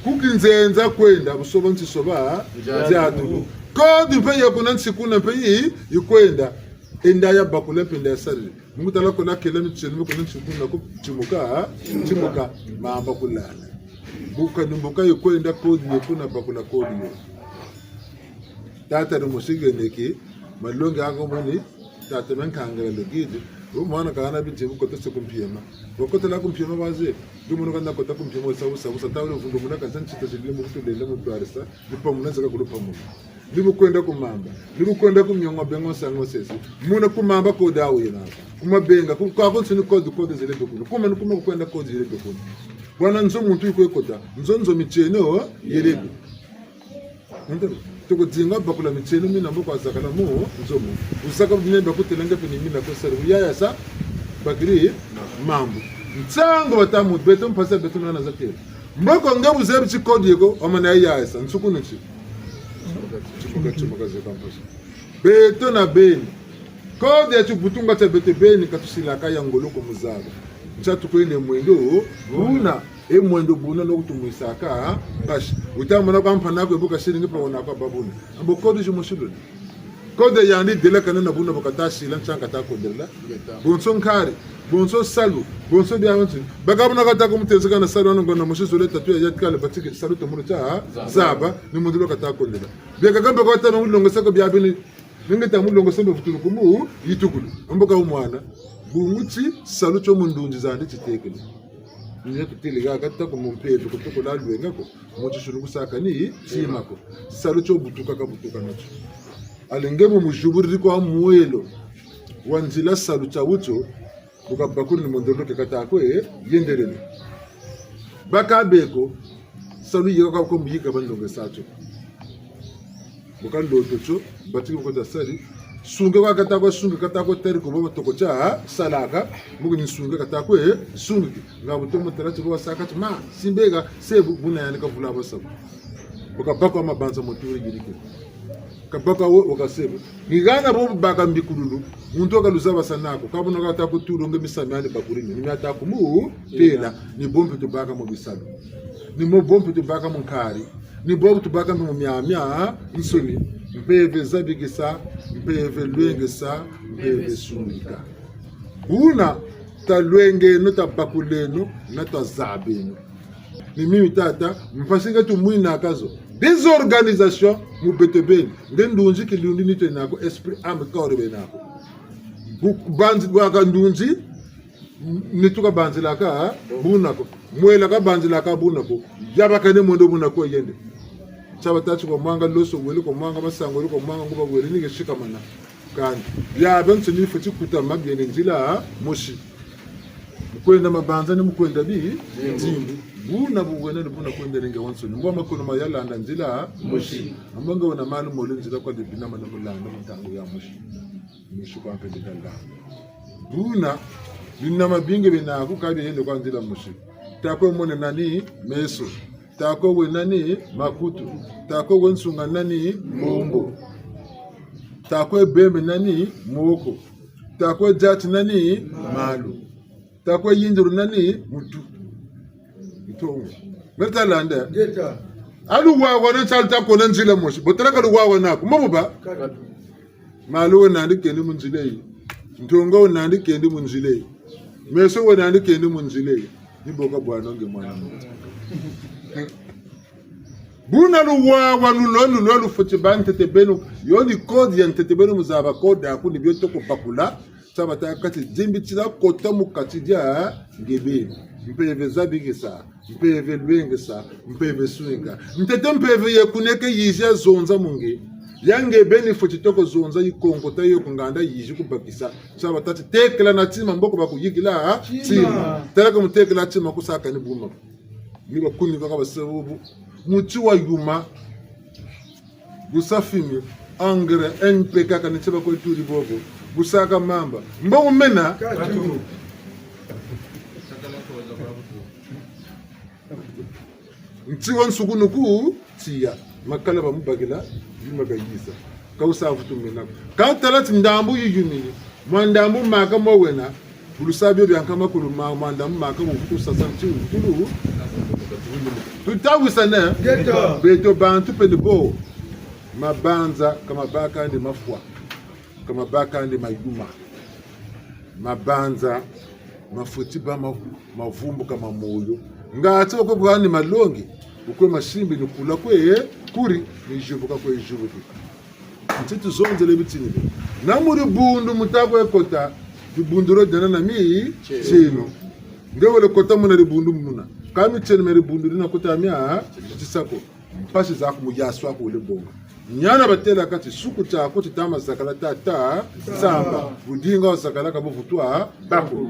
Ku kinzenza kwenda, bu soba nsi soba, nziatulu. Code mpe ye kuna nsi kuna mpe yi, yi kwenda. Enda ya bakula mpe enda ya sarila. Mu kutala kola kela mitieno, kuna nsi kuna ku timuka, timuka, mamba kulala. Bu ka ni mbuka yi kwenda code ye kuna bakula code yo. Tata ni musigene ki, malongi ako mani, tata me nkangala lugidi, bu mwana kahana bidimbu kotese ku mpiema. Wakotela ku mpiema baze, bu mwana kana kota ku mpiema, sabu, sabu, sa tawe vundu muna kansa ntita zili mu kutulele mu twarisa, ni pamuna zaka kulu pamuna. Ni bu kwenda ku mamba, ni bu kwenda ku miongo bengo sango sesi, muna ku mamba code awu yena. Ku mabenga, ku, kwa ku nsuni code, code zele be kuna. Kuma ni kuma ku kwenda code zele be kuna. Bwana nzo muntu yi kwe kota, nzo nzo mitieno, yele be. Ntebe, toko dinga bakula mitieno mina mbo kwa zakala mu nzo mu. Wuzaka bine bakutela nge mpe ni mina kwe sari. Wuyaya sa, bakiri, mambu. Nsangu bata mu beto mpasi ya beto nana zatela. Mboko nge bu zebi ti code yeko, wamana yaya sa, nsuku nti. Timuka, timuka zeka mpasi. Beto na beni. Code ya tibutunga tia beto beni ka tusilaka ya ngolo ko mu zaba. Ntia tukwenda mwendo, buna. E mwendo buna no kutumwisaka, mpasi. Wuta mona kwa mpangi aku ebu kasiri nge pa wona kwa babuna. Ambo code zimosi luna. Code yandi delakana na buna bu kata sila ntia kata kondela. Bonso nkari, bonso salu, bonso bia bantu. Bakabuna kata kumutezeka na salu wana ngonda mosi zole tatu ya yatikale batike salu tomolo tia zaba, ni muntu lo kata kondela. Bia kakamba kwa tana mulongo sako bia bini, ninge ta mulongo sembe vutulu kumu, yitukulu. Mboka umwana, bungu ti salu tio mu ndunzi zandi titekele. Ni ya tutele ga kata ku mu mpeve, kutuko la lwenga ko. Mu tisulu kusaka ni tima ko. Salu tio butuka kabutuka natio. Allez nge mu mujuburiri kwa mwelo wa nzila salu tia wutio, bu kabakuri ni mondolo ke kata kwe, eh, yendelele. Baka beko, salu yeka kwa ko muyika bandonge sa tio. Bu kaloto tio, batiki bu kota sali. Sunga kwa kata kwa sunga, kata kwa tari ko baba toko tia, ha? Salaka, muku ni sunga kata kwa, eh, sunga ki. Nga bu tomo tala tio baba saka tio, ma, simbega, sebu, buna yani kavula ba sabu. Bu kabaka mabanza moturi yirike. Kabaka wo, wo kasebu. Ni hana bo baka mbikululu, muntu wa kaluzabasa nako, kabuna kata kutulunga misamu yani bakuri ni, ni miata kumu, tela, ni bo mpe tubaka mu bisalu. Ni mo bo mpe tubaka mu nkari. Ni bobu tubaka mpe mu miamia nsoni, mpeve zabikisa, mpeve lwengesa, mpeve sumika. Buna talwengeno, tabakuleno, na twazabeno. Ni mimi tata, mpasi nge tumwinaka zo. Désorganisation mu beto beni. Nge ndunzi kilundi ni twenako, esprit, âme, corps benako. Bu-, banzi bwaka ndunzi, nitu kabanzilaka buna ko. Mwela kabanzilaka buna ko. Yabakane mwendo buna ko yende. Tia batâ ti kwa mwanga loso wele, kwa mwanga masangu wele, kwa mwanga nguba wele, ni ke sikamana. Kani. Bia biansoni fweti kutama biende nzila mosi. Mu kwenda mabanza ni mu kwenda bi, nzimbu. Buna bu wena ni buna kwenda nge wansoni. Mbwa makono ma yalanda nzila mosi. Ambo nge wena malu mole nzila kwa dibina mana mulanda mu ntangu ya mosi. Mosi kwa mpe ndikala. Buna, binama bingi binaku ka biende kwa nzila mosi. Takwe mona nani meso. Takwe we nani makutu. Takwe we nsunga nani mbongo. Takwe bembe nani moko. Takwe diati nani malu. Takwe yinduru nani mutu. Ntongo. Meta landa. Ngeta. Alu wawa na nsalu takwe na nzila mosi. Botala ka lu wawa naku. Mabuba. Kaka. Malu we nandi kendi mu nzila yi. Ntongo we nandi kendi mu nzila yi. Meso we nandi kendi mu nzila yi. Ni bo ka bwana nge mwana muntu. Buna lu wawa, lu lwa, lu lwa, lufweti bâ ntete beno. Yo ni code ya ntete beno mu zaba code aku ni bio toko bakula. Tia batâka ti dimbitila kota mu kati dia nge beni. Mpeve zabikisa. Mpeve lwengesa, mpeve swinga. Ntete mpeve ye kuneke yizi ya zonza mu nge. Ya nge beni fweti toko zonza yi konkota yo ku nganda yizi kubakisa. Tia batâ ti tekela na tima mboko bakuyikila, ha? Tima. Tima. Tala ka mu tekela tima kusaka ni buma. Ni bakuni kaka basa bubu. Muti wa yuma. Bu sa fumier, engrais, N P K, kani tia bakwe turi bobo. Bu saka mamba. Mbo mena. Katu. Nti wa nsuku nuku, tiya. Makala bamubakila, yuma kayiza. Ka wusa vutu mena. Ka tala ti ndambu yiyumini. Mwa ndambu maka mwa wena. Bu lusa bio bia nkama kulu ma-, mwa ndambu maka mu vutu sasa nti wukulu. Tuta wisana. Ngeta. Beto bantu pende bo. Mabanza ka mabakandi mafwa. Ka mabakandi mayuma. Mabanza mafweti bâ ma-, mavumbuka ma moyo. Ngati bakwe bwani malongi. Bukwe masimbi ni kula kwe kuri, ni zibuka kwe zibuki. Nti tuzonzele bitini bi. Na mu dibundu mu ta kwe kota, dibundu dio diena na mitieno. Nge wele kota muna dibundu muna. Ka mitieno mia dibundu dina kota mia, tisa ko. Mpasi zaku mu yasu aku wele bonga. Niana batêla ka ti suku tiaku tita ma zakala tata, samba. Budinga wa zakala ka bu vutu bâ ko.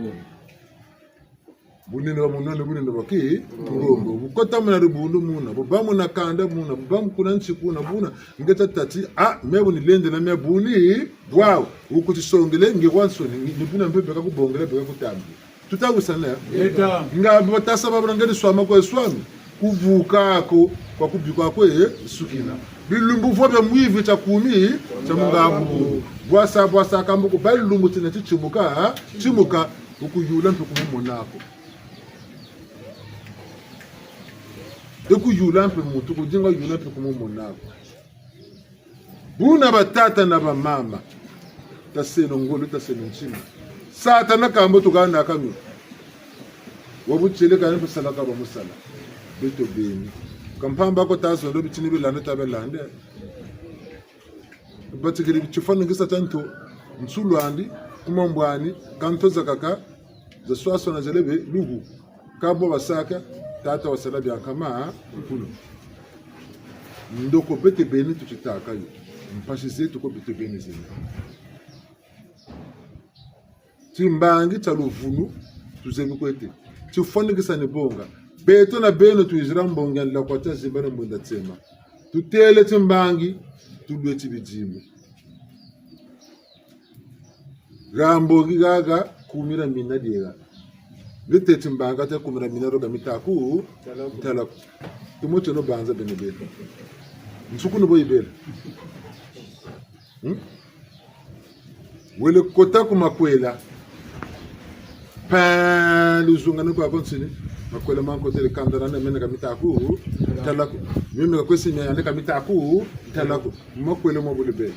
Bunene bwa munene, bunene bwa ki, ngombo. Bu kota muna dibundu muna, bu bâ muna kanda muna, bu bâ mu kuna nsi kuna buna, nge tâ ti, ah, me bu ni lendela, me bu ni, bwawu, wukutisongele, nge wansoni, ni, ni buna mpe beka kubongela, beka kutambila. Tuta wisana. Ngeta. Nga bu batasa babula nge ni swama kwe swami. Kuvuka ko, kwa kubikwa kwe, sukina. Bilumbu vwa bia mwivi tia kumi, tia mungabu. Bwasa, bwasa kambuku, ba lumbu tina titimuka, timuka. Wukuyula mpe ku mumona ko. Wukuyula mpe muntu, kudinga yula mpe ku mumona ko. Buna batata na bamama, taseno ngolo, taseno ntima. Satana kambo tukanaka mi. Wa butiele kani mpe sala ka bamusala. Beto beni. Ka mpamba ko tazondo bitini bilanda tabelande. Batikiri tifwaningisa tia nto, nsulwandi, ku mambwani, ka nto zakaka, zaswaswana zelebe, lugu. Ka bo basaka, tata wasala bia nkama, nkulu. Ndoko beto beni tutitaka yo. Mpasi zeto ko beto beni zena. Timbangi tia luvunu, tuzebi kwete. Tifwaningisa ni bonga. Beto na beno twizila mbongi ya nlakwa tia zimbana mwinda tsema. Tutele timbangi, tulwe tibidimbu. Ga mbongi gaga kumira mina diega. Nge teti mbanga te kumira mina roga mitaku, ntalaku. Tumo teno banza bene bele. Nsuku ni bo yibele. Hmm? Wele kota ku makwela. Pa luzunga ni kwa konsini. Makwela mankotele kandala na mene ka mitaku, ntalaku. Mimi ka kwesi mia yande ka mitaku, ntalaku. Makwela mo bule bele.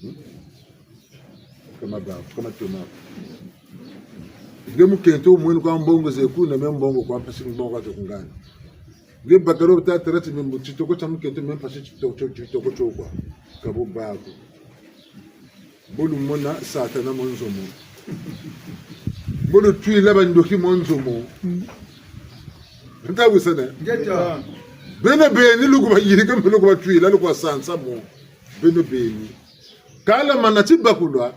Hmm? Kama bafu, kama toma. Nge mukento mwene kwa mbongo ze kuna, me mbongo kwa mpasi mbongo kwa tokungana. Nge bakala bu tatala ti me mbu titoko tia mukento, me mpasi titoko, titoko tio kwa. Ka bo bako. Bo lumona Satana mu nzo mo. Bo lutwila bandoki mu nzo mo. Nta wisana? Ngeta. Beno beni luku bayirika, mpe luku batwila, luku basansa mo. Beno beni. Kala mana tibakulwa,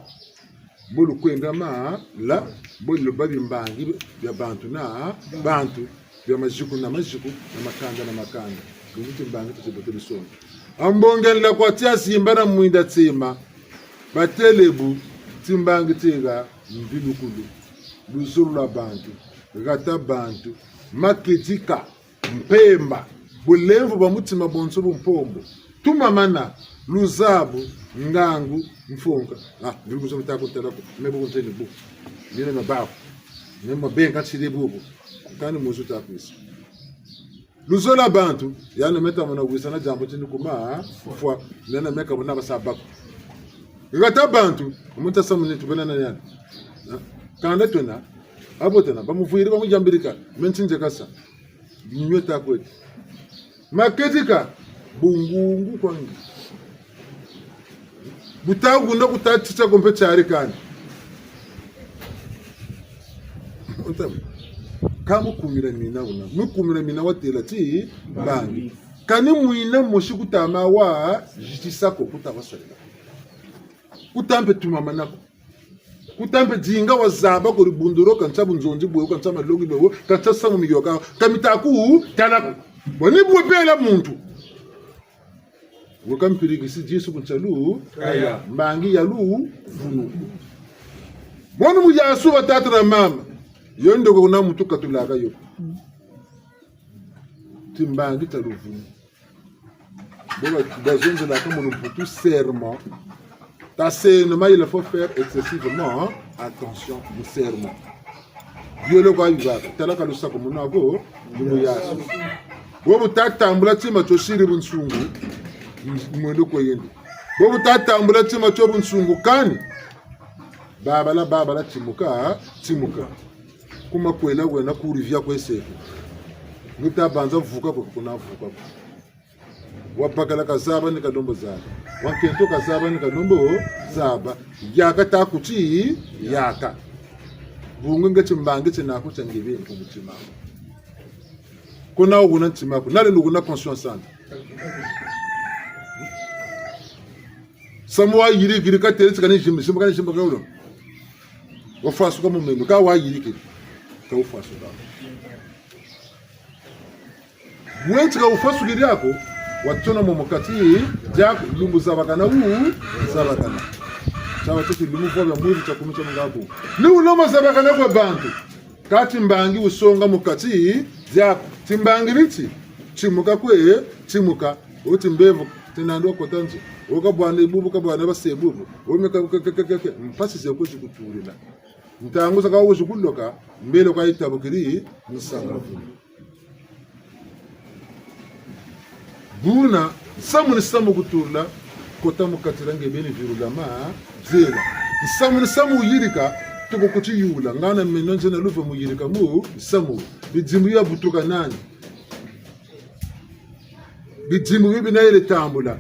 bo lukwenda ma la, bo luba bimbangi bia bantu na bantu, bia maziku na maziku, na makanda na makanda. Bungu timbangi tuzibote bisonga. A mbongi ya nlakwa tia zimbana mwinda tsema, batele bu, timbangi tiega, mvilukulu, luzolo lwa bantu, gata bantu, makedika, mpemba, bulemvo bwa mutima bonso bu mpombo, tumamana, luzabu, ngangu, mfonka. Ah, mvilukulu zo mitaku ntalaku, me bu kunteni bu. Nina mabaku. Nina mabenga tiri bubu. Kani muzu takwisa. Luzolo lwa bantu, yandi me tamona wisa na diambu tini kuma, fwa, nena meka buna basa baku. Gata bantu, muntu asa muni tubena na yandi. Ah, kanda twena, abo tena, bamuvwiri, bamuyambirika, me ntinze kasa. Nyo takwete. Makedika, bungungu kwa ngi. Buta gunda kuta tita ko mpe tiari kani. Ntamu. Ka mukumira mina wuna. Mukumira mina watela ti, bangi. Kani mwina mosi kuta ma wa, zitisa ko kuta wasalela. Kuta mpe tumamana ko. Kuta mpe dinga wazaba ko dibundu dio, kansa bunzonzi bwe, kansa malongi bwe, kansa samu miyoka, ka mitaku, tala ko. Boni bwe bela muntu. Weka mpirikisi disu ku nsalu, kaya, mbangi ya luvunu. Mwana muyasu batata na mama. Yo ndoko kuna muntu katulaka yo. Timbangi tia luvunu. Bo ba, bazonzelaka mu lumputu serment. Taseno, mais il faut faire excessivement attention mu serment. Biole kwa bibaka, tala ka lusaku muna ko, ni muyasu. Bo bu tatambula tima tio siri bunsungu, mwendo kwe yende. Bo bu tatambula tima tio bunsungu kani, babala, babala, timuka, timuka. Ku makwela wena kuri via kwe seke. Nuta banza vuka ko, kuna vuka ko. Wabakala kazaba ni kalembo zaba. Wankento kazaba ni kalembo zaba. Yaka ta kuti, yaka. Bungu nge timbangi tina ku tia ngibi ku mutima. Kuna wuna ntima ku. Nale lukuna conscience andi. Samu wayirikiri katele ti kani zimba, zimba kani zimba ka wulo. Wafwasuka mu meno, ka wayirikiri. Ka wufwasuka. Bwe nti ka wufwasukiri ako, watona mo mu kati diaku, lumbu zabakana wu, zabakana. Tia wateti lumbu vwa bia mwivi tia kumi tia mungabu. Ni wuna mo zabakana kwa bantu. Kâ timbangi wusonga mu kati diaku. Timbangi ni ti, timuka kwe, timuka. Wo ti mbevo, ti nandi wakota nzo. Wo kabwana ibubu, kabwana base bubu. Wo me ka, ka, ka, ka, ka, ka. Mpasi ze kwe zikutulila. Ntangu zakaka wo zikuloka, mbele kwa yitabukiri, nsanga. Buna, Nsamu ni nsamu kutula, kota mu kati dia nge beni virulama, zela. Nsamu ni nsamu wuyirika, tuku kutiyula, ngana meno nzena luve muyirika mu, nsamu. Bidimbu bia butuka nani? Bidimbu bi bina yele tambula.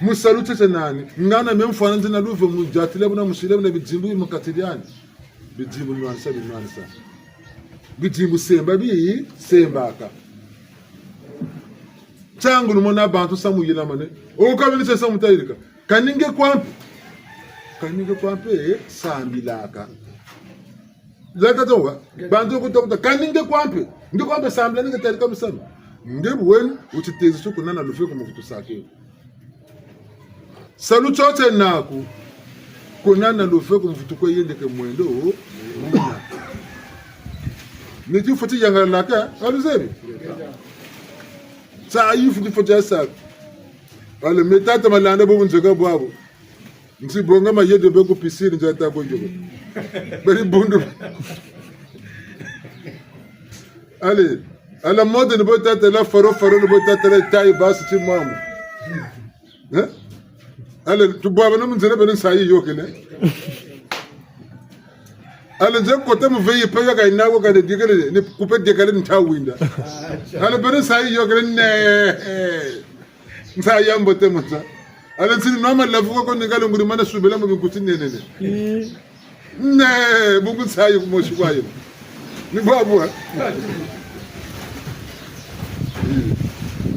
Mu salu tiatia nani? Ngana me mfwana nzena luve mu diatila buna musile buna bidimbu bi mu kati diani. Bidimbu nwanisa binwanisa. Bidimbu semba bisembaka. Ntiangu lumona bantu nsamu yilamane. O kabini se nsamu tayirika. Kani nge kwa mpe. Kani nge kwa mpe, eh, sambilaka. Lata towa. Bantu kutokuta. Kani nge kwa mpe. Nge kwa mpe sambila ni nge tayirika musamu. Nge bu weni, wutitezo so kunana luve ko mu kutusake. Salu tio tie naku, kunana luve ko mu vutu kwe yendeke mwendo, muna. Ni ti fweti yangalaka, ka luzebi. Sa yi fweti fweti ya sa. Allez, me tata Malanda bo bu nzeka bwabu. Nti bonga mayedi be ku piscine nza ta ko yoko. Beri bundu. Allez, à la mode ni bo tata la faro faro ni bo tata la taille basse ti mwamu. Eh? Allez, tubwabana mu nzila beno nsayi yiyôkele. Allez, nze kota mu veyi pe ya ka yina ko ka de dikele, ni kupe dikele nta winda. Allez, beno nsayi yiyôkele ne. Nsayi ya mbote mu nza. Allez, nsini nwa malavu ko ni kalo nguri mana subila mu binkuti nenene. Ne, bungu nsayi ku mosi kwa yena. Ni bwabu, eh?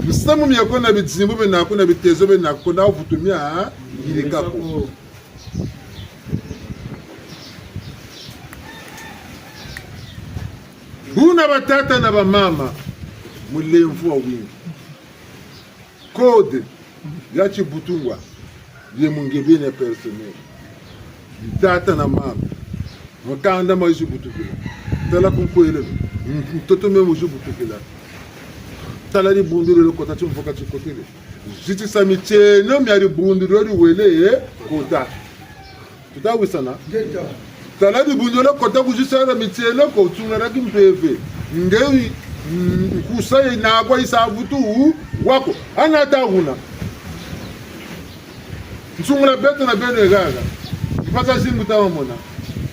Misamu mia ko na bidimbu bena ko na bitezo bena ko na vutu mia yirika ko. Buna batata na bamama, mulemvo wa wingi. Code ya tibutungwa, ye mu nge beni ya personnel. Tata na mama, makanda ma wizi butukila. Tala ku nkwele, m-, ntoto me mu wizi butukila. Tala dibundu diole kota timvuka tikotele. Zitisa mitieno mia dibundu diole diwele, eh, kota. Tuta wisana? Ngeta. Tala dibundu diole kota ku zitisa mitieno ko, tsungula ki mpeve. Nge wi, mm, nkusa ye na kwa yisa vutu wa ko. Ana ta huna. Nsungula beto na beno e haha. Mpasi zingu ta wa mona.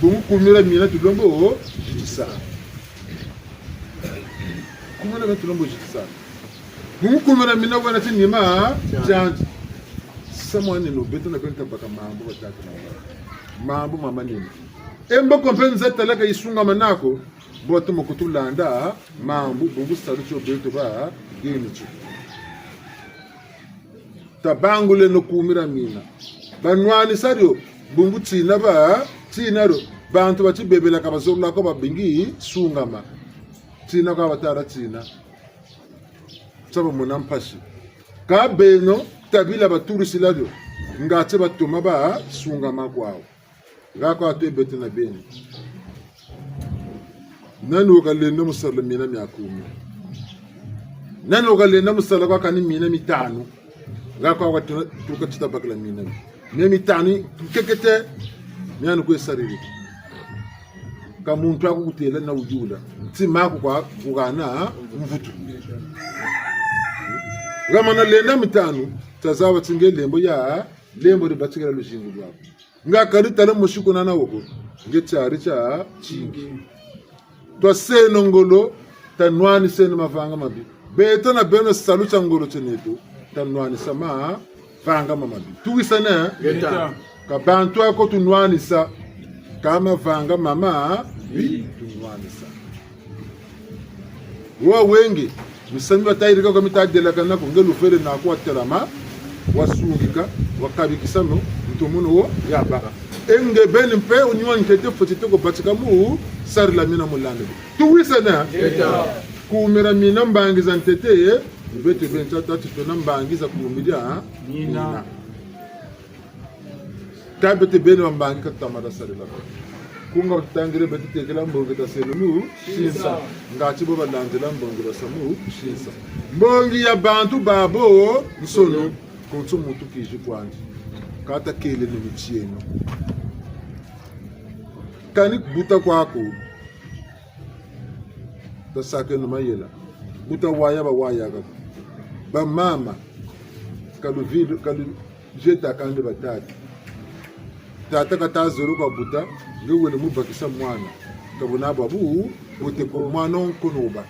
Bungu kumira mina tulombo zitisa. Kumira mina tulombo zitisa. Bungu kumira mina wena ti nima tiandi. Samu wa neno beto na beno tabaka mambu batata na mama. Mambu mamanene. E mboko mpe nza talaka yisungamana ko, bo tomo kutulanda mambu, bungu salu tio beto ba geni tio. Tabanguleno kumira mina. Banwanisa dio, bungu tina ba, tina dio. Bantu ba tibebela ka bazololo ko babingi sungama. Tina kwa batala tina. Sa bamona mpasi. Kâ beno, tabila baturisila dio. Ngatu batoma ba sungama kwawu. Haha kwa twe beto na beno. Nani wo kalenda mu sala mina mia kumi? Nani wo kalenda mu sala kwa kani mina mitanu? Haha kwa tuna, tuka tita bakila mina mi. Mia mitanu, nkekete, miani kwe sariri. Ka muntu aku kutêla na wuyula. Ntima aku kwa kuhana mvutu. Hamana lenda mitanu, tazaba ti nge lembo ya, lembo dibatikila luzingu lwaku. Nga kadi tala mosi kuna na wo ko, nge tiari tiatingi. Twaseno ngolo, tanwaniseno mavanga mabi. Beto na beno salu tia ngolo tieneto, tanwanisa mavanga mamabi. Tuwisane? Ngeta. Ka bantu ako tunwanisa, ka mavanga mamabi tunwanisa. Wo wenge, misamu mi batayirika ko mi tadelakana ko, nge luvele naku watelama, wasungika, wakabikisa no, ntomono wo yabaka. E nge beni mpe, wuni wa ntete fweti toko batika mu sarila mina mu landa. Tuwisane? Ngeta. Kumira mina mbangi za ntete, beto beni tata ti twena mbangi za kumira mina. Mina. Kâ beto beni bambangi ka tuta mata sarila ko. Ku nga batutangiri beto tekila mbongi taseno mu sinsa. Ngatu bo balandila mbongi basa mu sinsa. Mbongi ya bantu babonsono, konso muntu kizi kwandi. Kâ takele ni mitieno. Kani buta kwaku. Tasakeno mayela. Buta waya bawayaka ko. Bamama. Ka luvi-, ka luvietaka nde batata. Tata kata zolo kwa buta, nge wele mu bakisa mwana. Ka buna bwabu, bote ko mwana wa nkono wuba.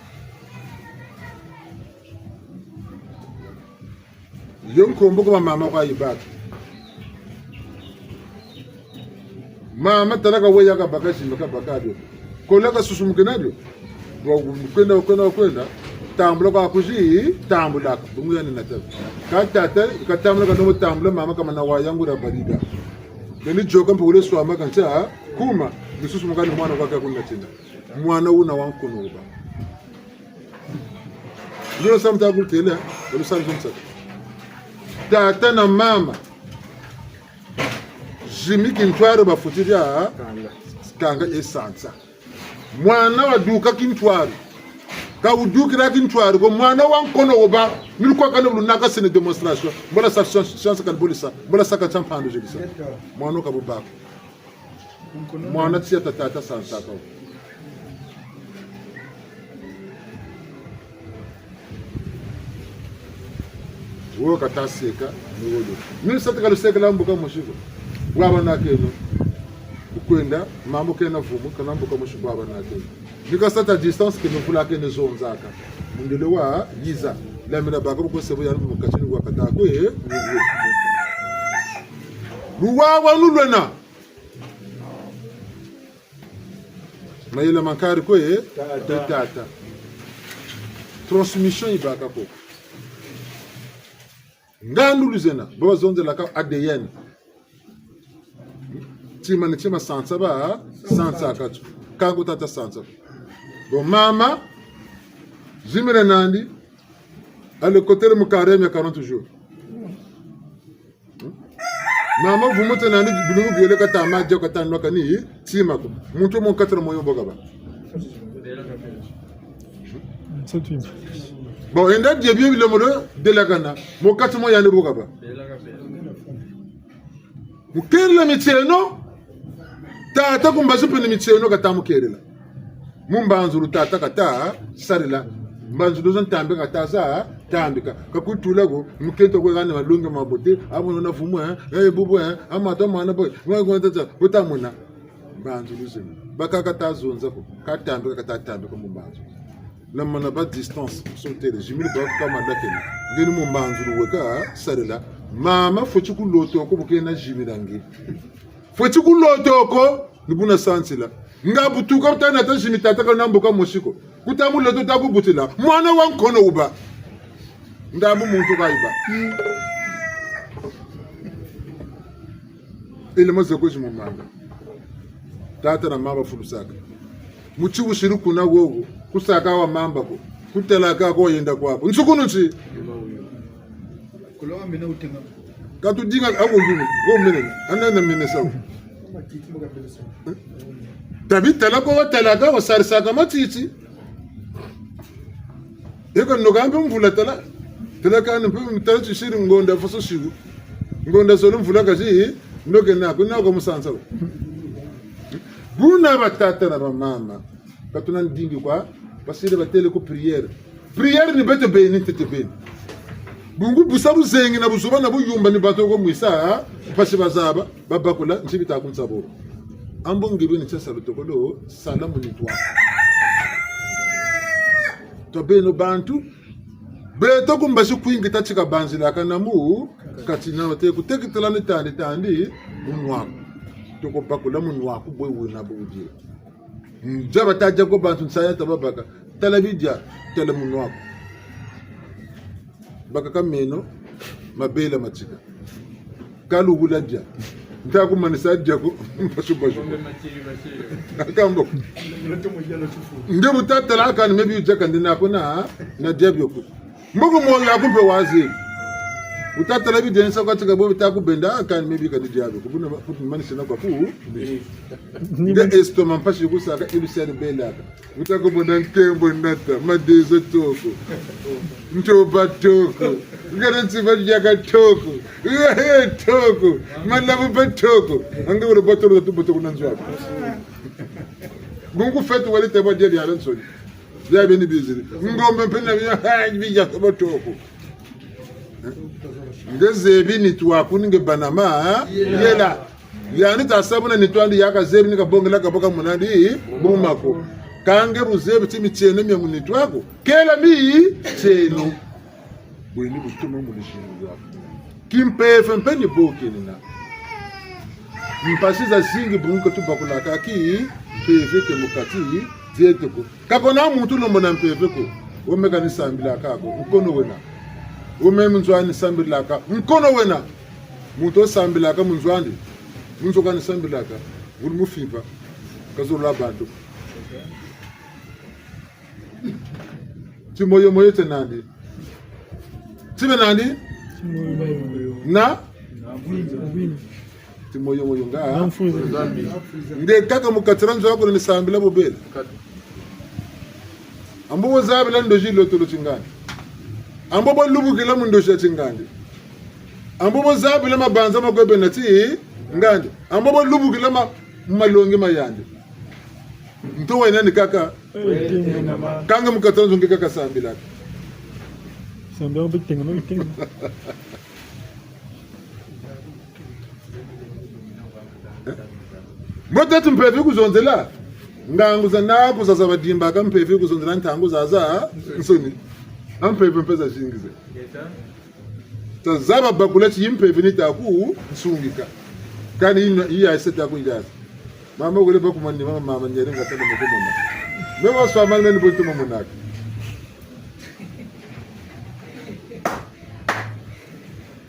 Yo nkombo kwa mama kwa yibaka. Mama tala ka weya kabaka zimi kabaka dio. Kola kasusumuke na dio. Wa kwenda, kwenda, kwenda. Tambula kwa kuzi, tambula. Bungu yani na tala. Ka tata, ka tambula ka nomo tambula, mama kamana wa yangula barika. Beni yoka mpe wele swama kantia, kuma, ni susumuka ni mwana kwa kakuna tina. Mwana wuna wa nkono wuba. Ndio sa mta kutêla, ndio sa mta. Tata na mama. Zimi kintwari bafutiri kanga e sansa. Mwana waduka kintwari. Ka wudukila kintwari ko, mwana wa nkono wuba, ni kwa kana bulunaka sene démonstration. Mbola sa chance, chance kan bolisa, mbola sa ka tia mpandu zilisa. Mwana ka bubaka. Mwana tia tata, tata sansa ko. Wo kata seka, ni wo dio. Ni sa ti ka lusekela mbuka mosi ko. Bwabana keno. Kwenda, mambu kena vumu, kana mbuka mosi bwabana keno. Ni kasa ta distance keno vula keno zonzaka. Mundele wa yiza. La mina baka bu kwe se bo yani mu kati ni wa kata kwe, eh, ni wo. Luwa wa lulwena. Mayela mankari kwe, eh? Tata. Te tata. Transmission yibaka ko. Ngandu luzena, bo bazonzelaka A D N. Tima ni tima sansa ba, sansa katu. Kangu tata sansa. Bon, mama, zimire nandi, ale kotele mu carême ya quarante jours. Hmm? Mama vumu tena ni bilumbu biole kata ma dia kata nwa kani tima ko. Muntu mu kati na moyo bo kaba. Bon, enda dia bio bilomo lo delakana. Mu kati mo yandi bo kaba. Mu kelela mitieno. Tata ku mbazi mpe ni mitieno kata mu kelela. Mu mbanzulu tata kata sarila. Mbanzulu za ntambika kata za tambika. Ka kutula ko, mukento kwe kani malongi mabote, abo nona vumu, eh, eh, bubu, eh, amata mwana boy, mwa kwa tata, buta mona. Mbanzulu zeno. Baka kata zonza ko, ka tambika kata tambika mu mbanzulu. Na mana ba distance, so tele, zimiri ba kama dakena. Ngeni mu mbanzulu weka sarila. Mama fweti ku loto ko bu kena zimira nge. Fweti ku loto ko, ni buna sansila. Nga butuka buta nata zimi tata ka na mbuka mosi ko. Kuta mu loto ta ku butila. Mwana wa nkono wuba. Ndambu muntu ka yiba. Ile maze ko zi mu manga. Tata na mama fulusaka. Muti wusiri kuna wowo. Kusaka wa mamba ko. Kutelaka ko yenda kwako. Nsukunu nti? Kula wa mena utenga. Ka tudinga ako yumi, wo mene, ana na mene sawo. Tabi tala ko watalaka, wasarisaka matiti. Eka noka mpe mvula tala. Tala kani mpe tala tisiri ngonda foso siku. Ngonda zole mvula kazi, noke na, kuna ko musansa wo. Buna batata na bamama. Ka tuna ndingi kwa, basiri batele ku prière. Prière ni beto beni, ntete beni. Bungu busa buzengi na buzuba na buyumba ni bato ko mwisa, mpasi bazaba, babakula, nti bita ku nsaboro. Ambo nge beni tia salu tokolo, sala mu nitwa. To beno bantu, beto ku mbazi kwingi tatika banzilaka na mu, kati na te kutekitela ni tandi tandi, munwa ko. Toko bakula munwa ko bwe wena bwe wudie. Nzaba ta dia ko bantu nsaya ta babaka. Tala bidia, tala munwa ko. Baka ka meno, mabela matika. Ka lubula dia. Nta ku manisa dia ko, mpasu mpasu. Akambo. Nge bu ta tala kani me bi dia kandi na ko na, na dia bio ko. Mboko moyo aku mpe wazi. Utatala bidensa kwa tika bo bita kubenda, kani me bi kani dia bio. Kubuna, kutu manisina kwa ku. Nge estomac mpasi kusaka, ilusari belaka. Uta kubona nkembo nata, madezo toko. Ntoba toko. Ngana nsiba diaka toko. Ehe toko. Malabu ba toko. Ange wala batolo tu botoko na nzwa. Bungu fetu wali teba dia dia nsoni. Bia beni biziri. Ngombe mpe na bia, ha, bia toko. Nge zebi nitu aku ni nge bâ na mayela. Yandi ta sa buna nitu andi ya kazebi ni kabongela ka baka munandi buma ko. Kâ nge bu zebi ti mitieno mia mu nitu aku, kela mitieno. Bweni butuma mu luzingu lwaku. Kimpeve mpe ni bo kenina. Mpasi zazingi bungu ka tubakulaka kimpeve ke mu kati dieto ko. Ka kwena muntu lombo na mpeve ko. Wo me ka ni sambilaka ko, nkono wena. Wo me mu nzo ani sambilaka, nkono wena. Muntu wo sambilaka mu nzo andi, mu nzo ka ni sambilaka, wuri mu fimpa, ka zololo bantu. Timoyomoyo tie nandi. Tibe nandi? Na? Timoyomoyo nga. Nde kaka mu kati dia nzo aku ni sambila bo bele. Ambo bo zabila ndozi lotolo tingandi. Ambo bo lubukila mu ndozi ya tingandi. Ambo bo zabila mabanza ma kwe bena tingandi. Ambo bo lubukila ma, malongi ma yandi. Ntu wena ni kaka. Kâ nge mu kati dia nzo nge kaka sambilaka. Sambila bitenga na bitenga. Mbo teti mpeve kuzonzela. Ngangu za naku zaza badimbaka mpeve kuzonzela ntangu zazansoni. A mpeve mpe zazingi ze. Tazaba bakula ti yi mpeve ni ta ku nsungika. Kani yina, yi ya se ta ku ndiaza. Mama wele bakumani, mama, mama, nyere nga tala moko mama. Me wa swa mama ni bo ntu mamonaka.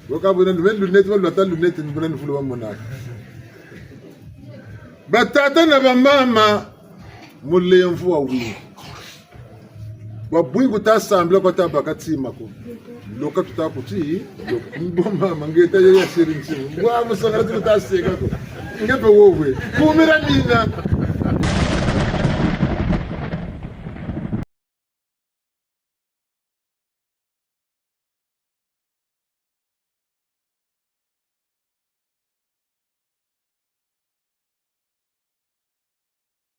Bo ka buna, me lunette, ba lwata lunette, ni buna ni fulu bamonaka. Batata na bamama, mulemvo wa wingi. Bwa bwingi ta sambila kwa ta baka tima ko. Loka tuta kuti, loka. Mbo mama, nge ta ye ya seri ntima. Mbwa musangala tuta seka ko. Nge mpe wo we. Kumira mina.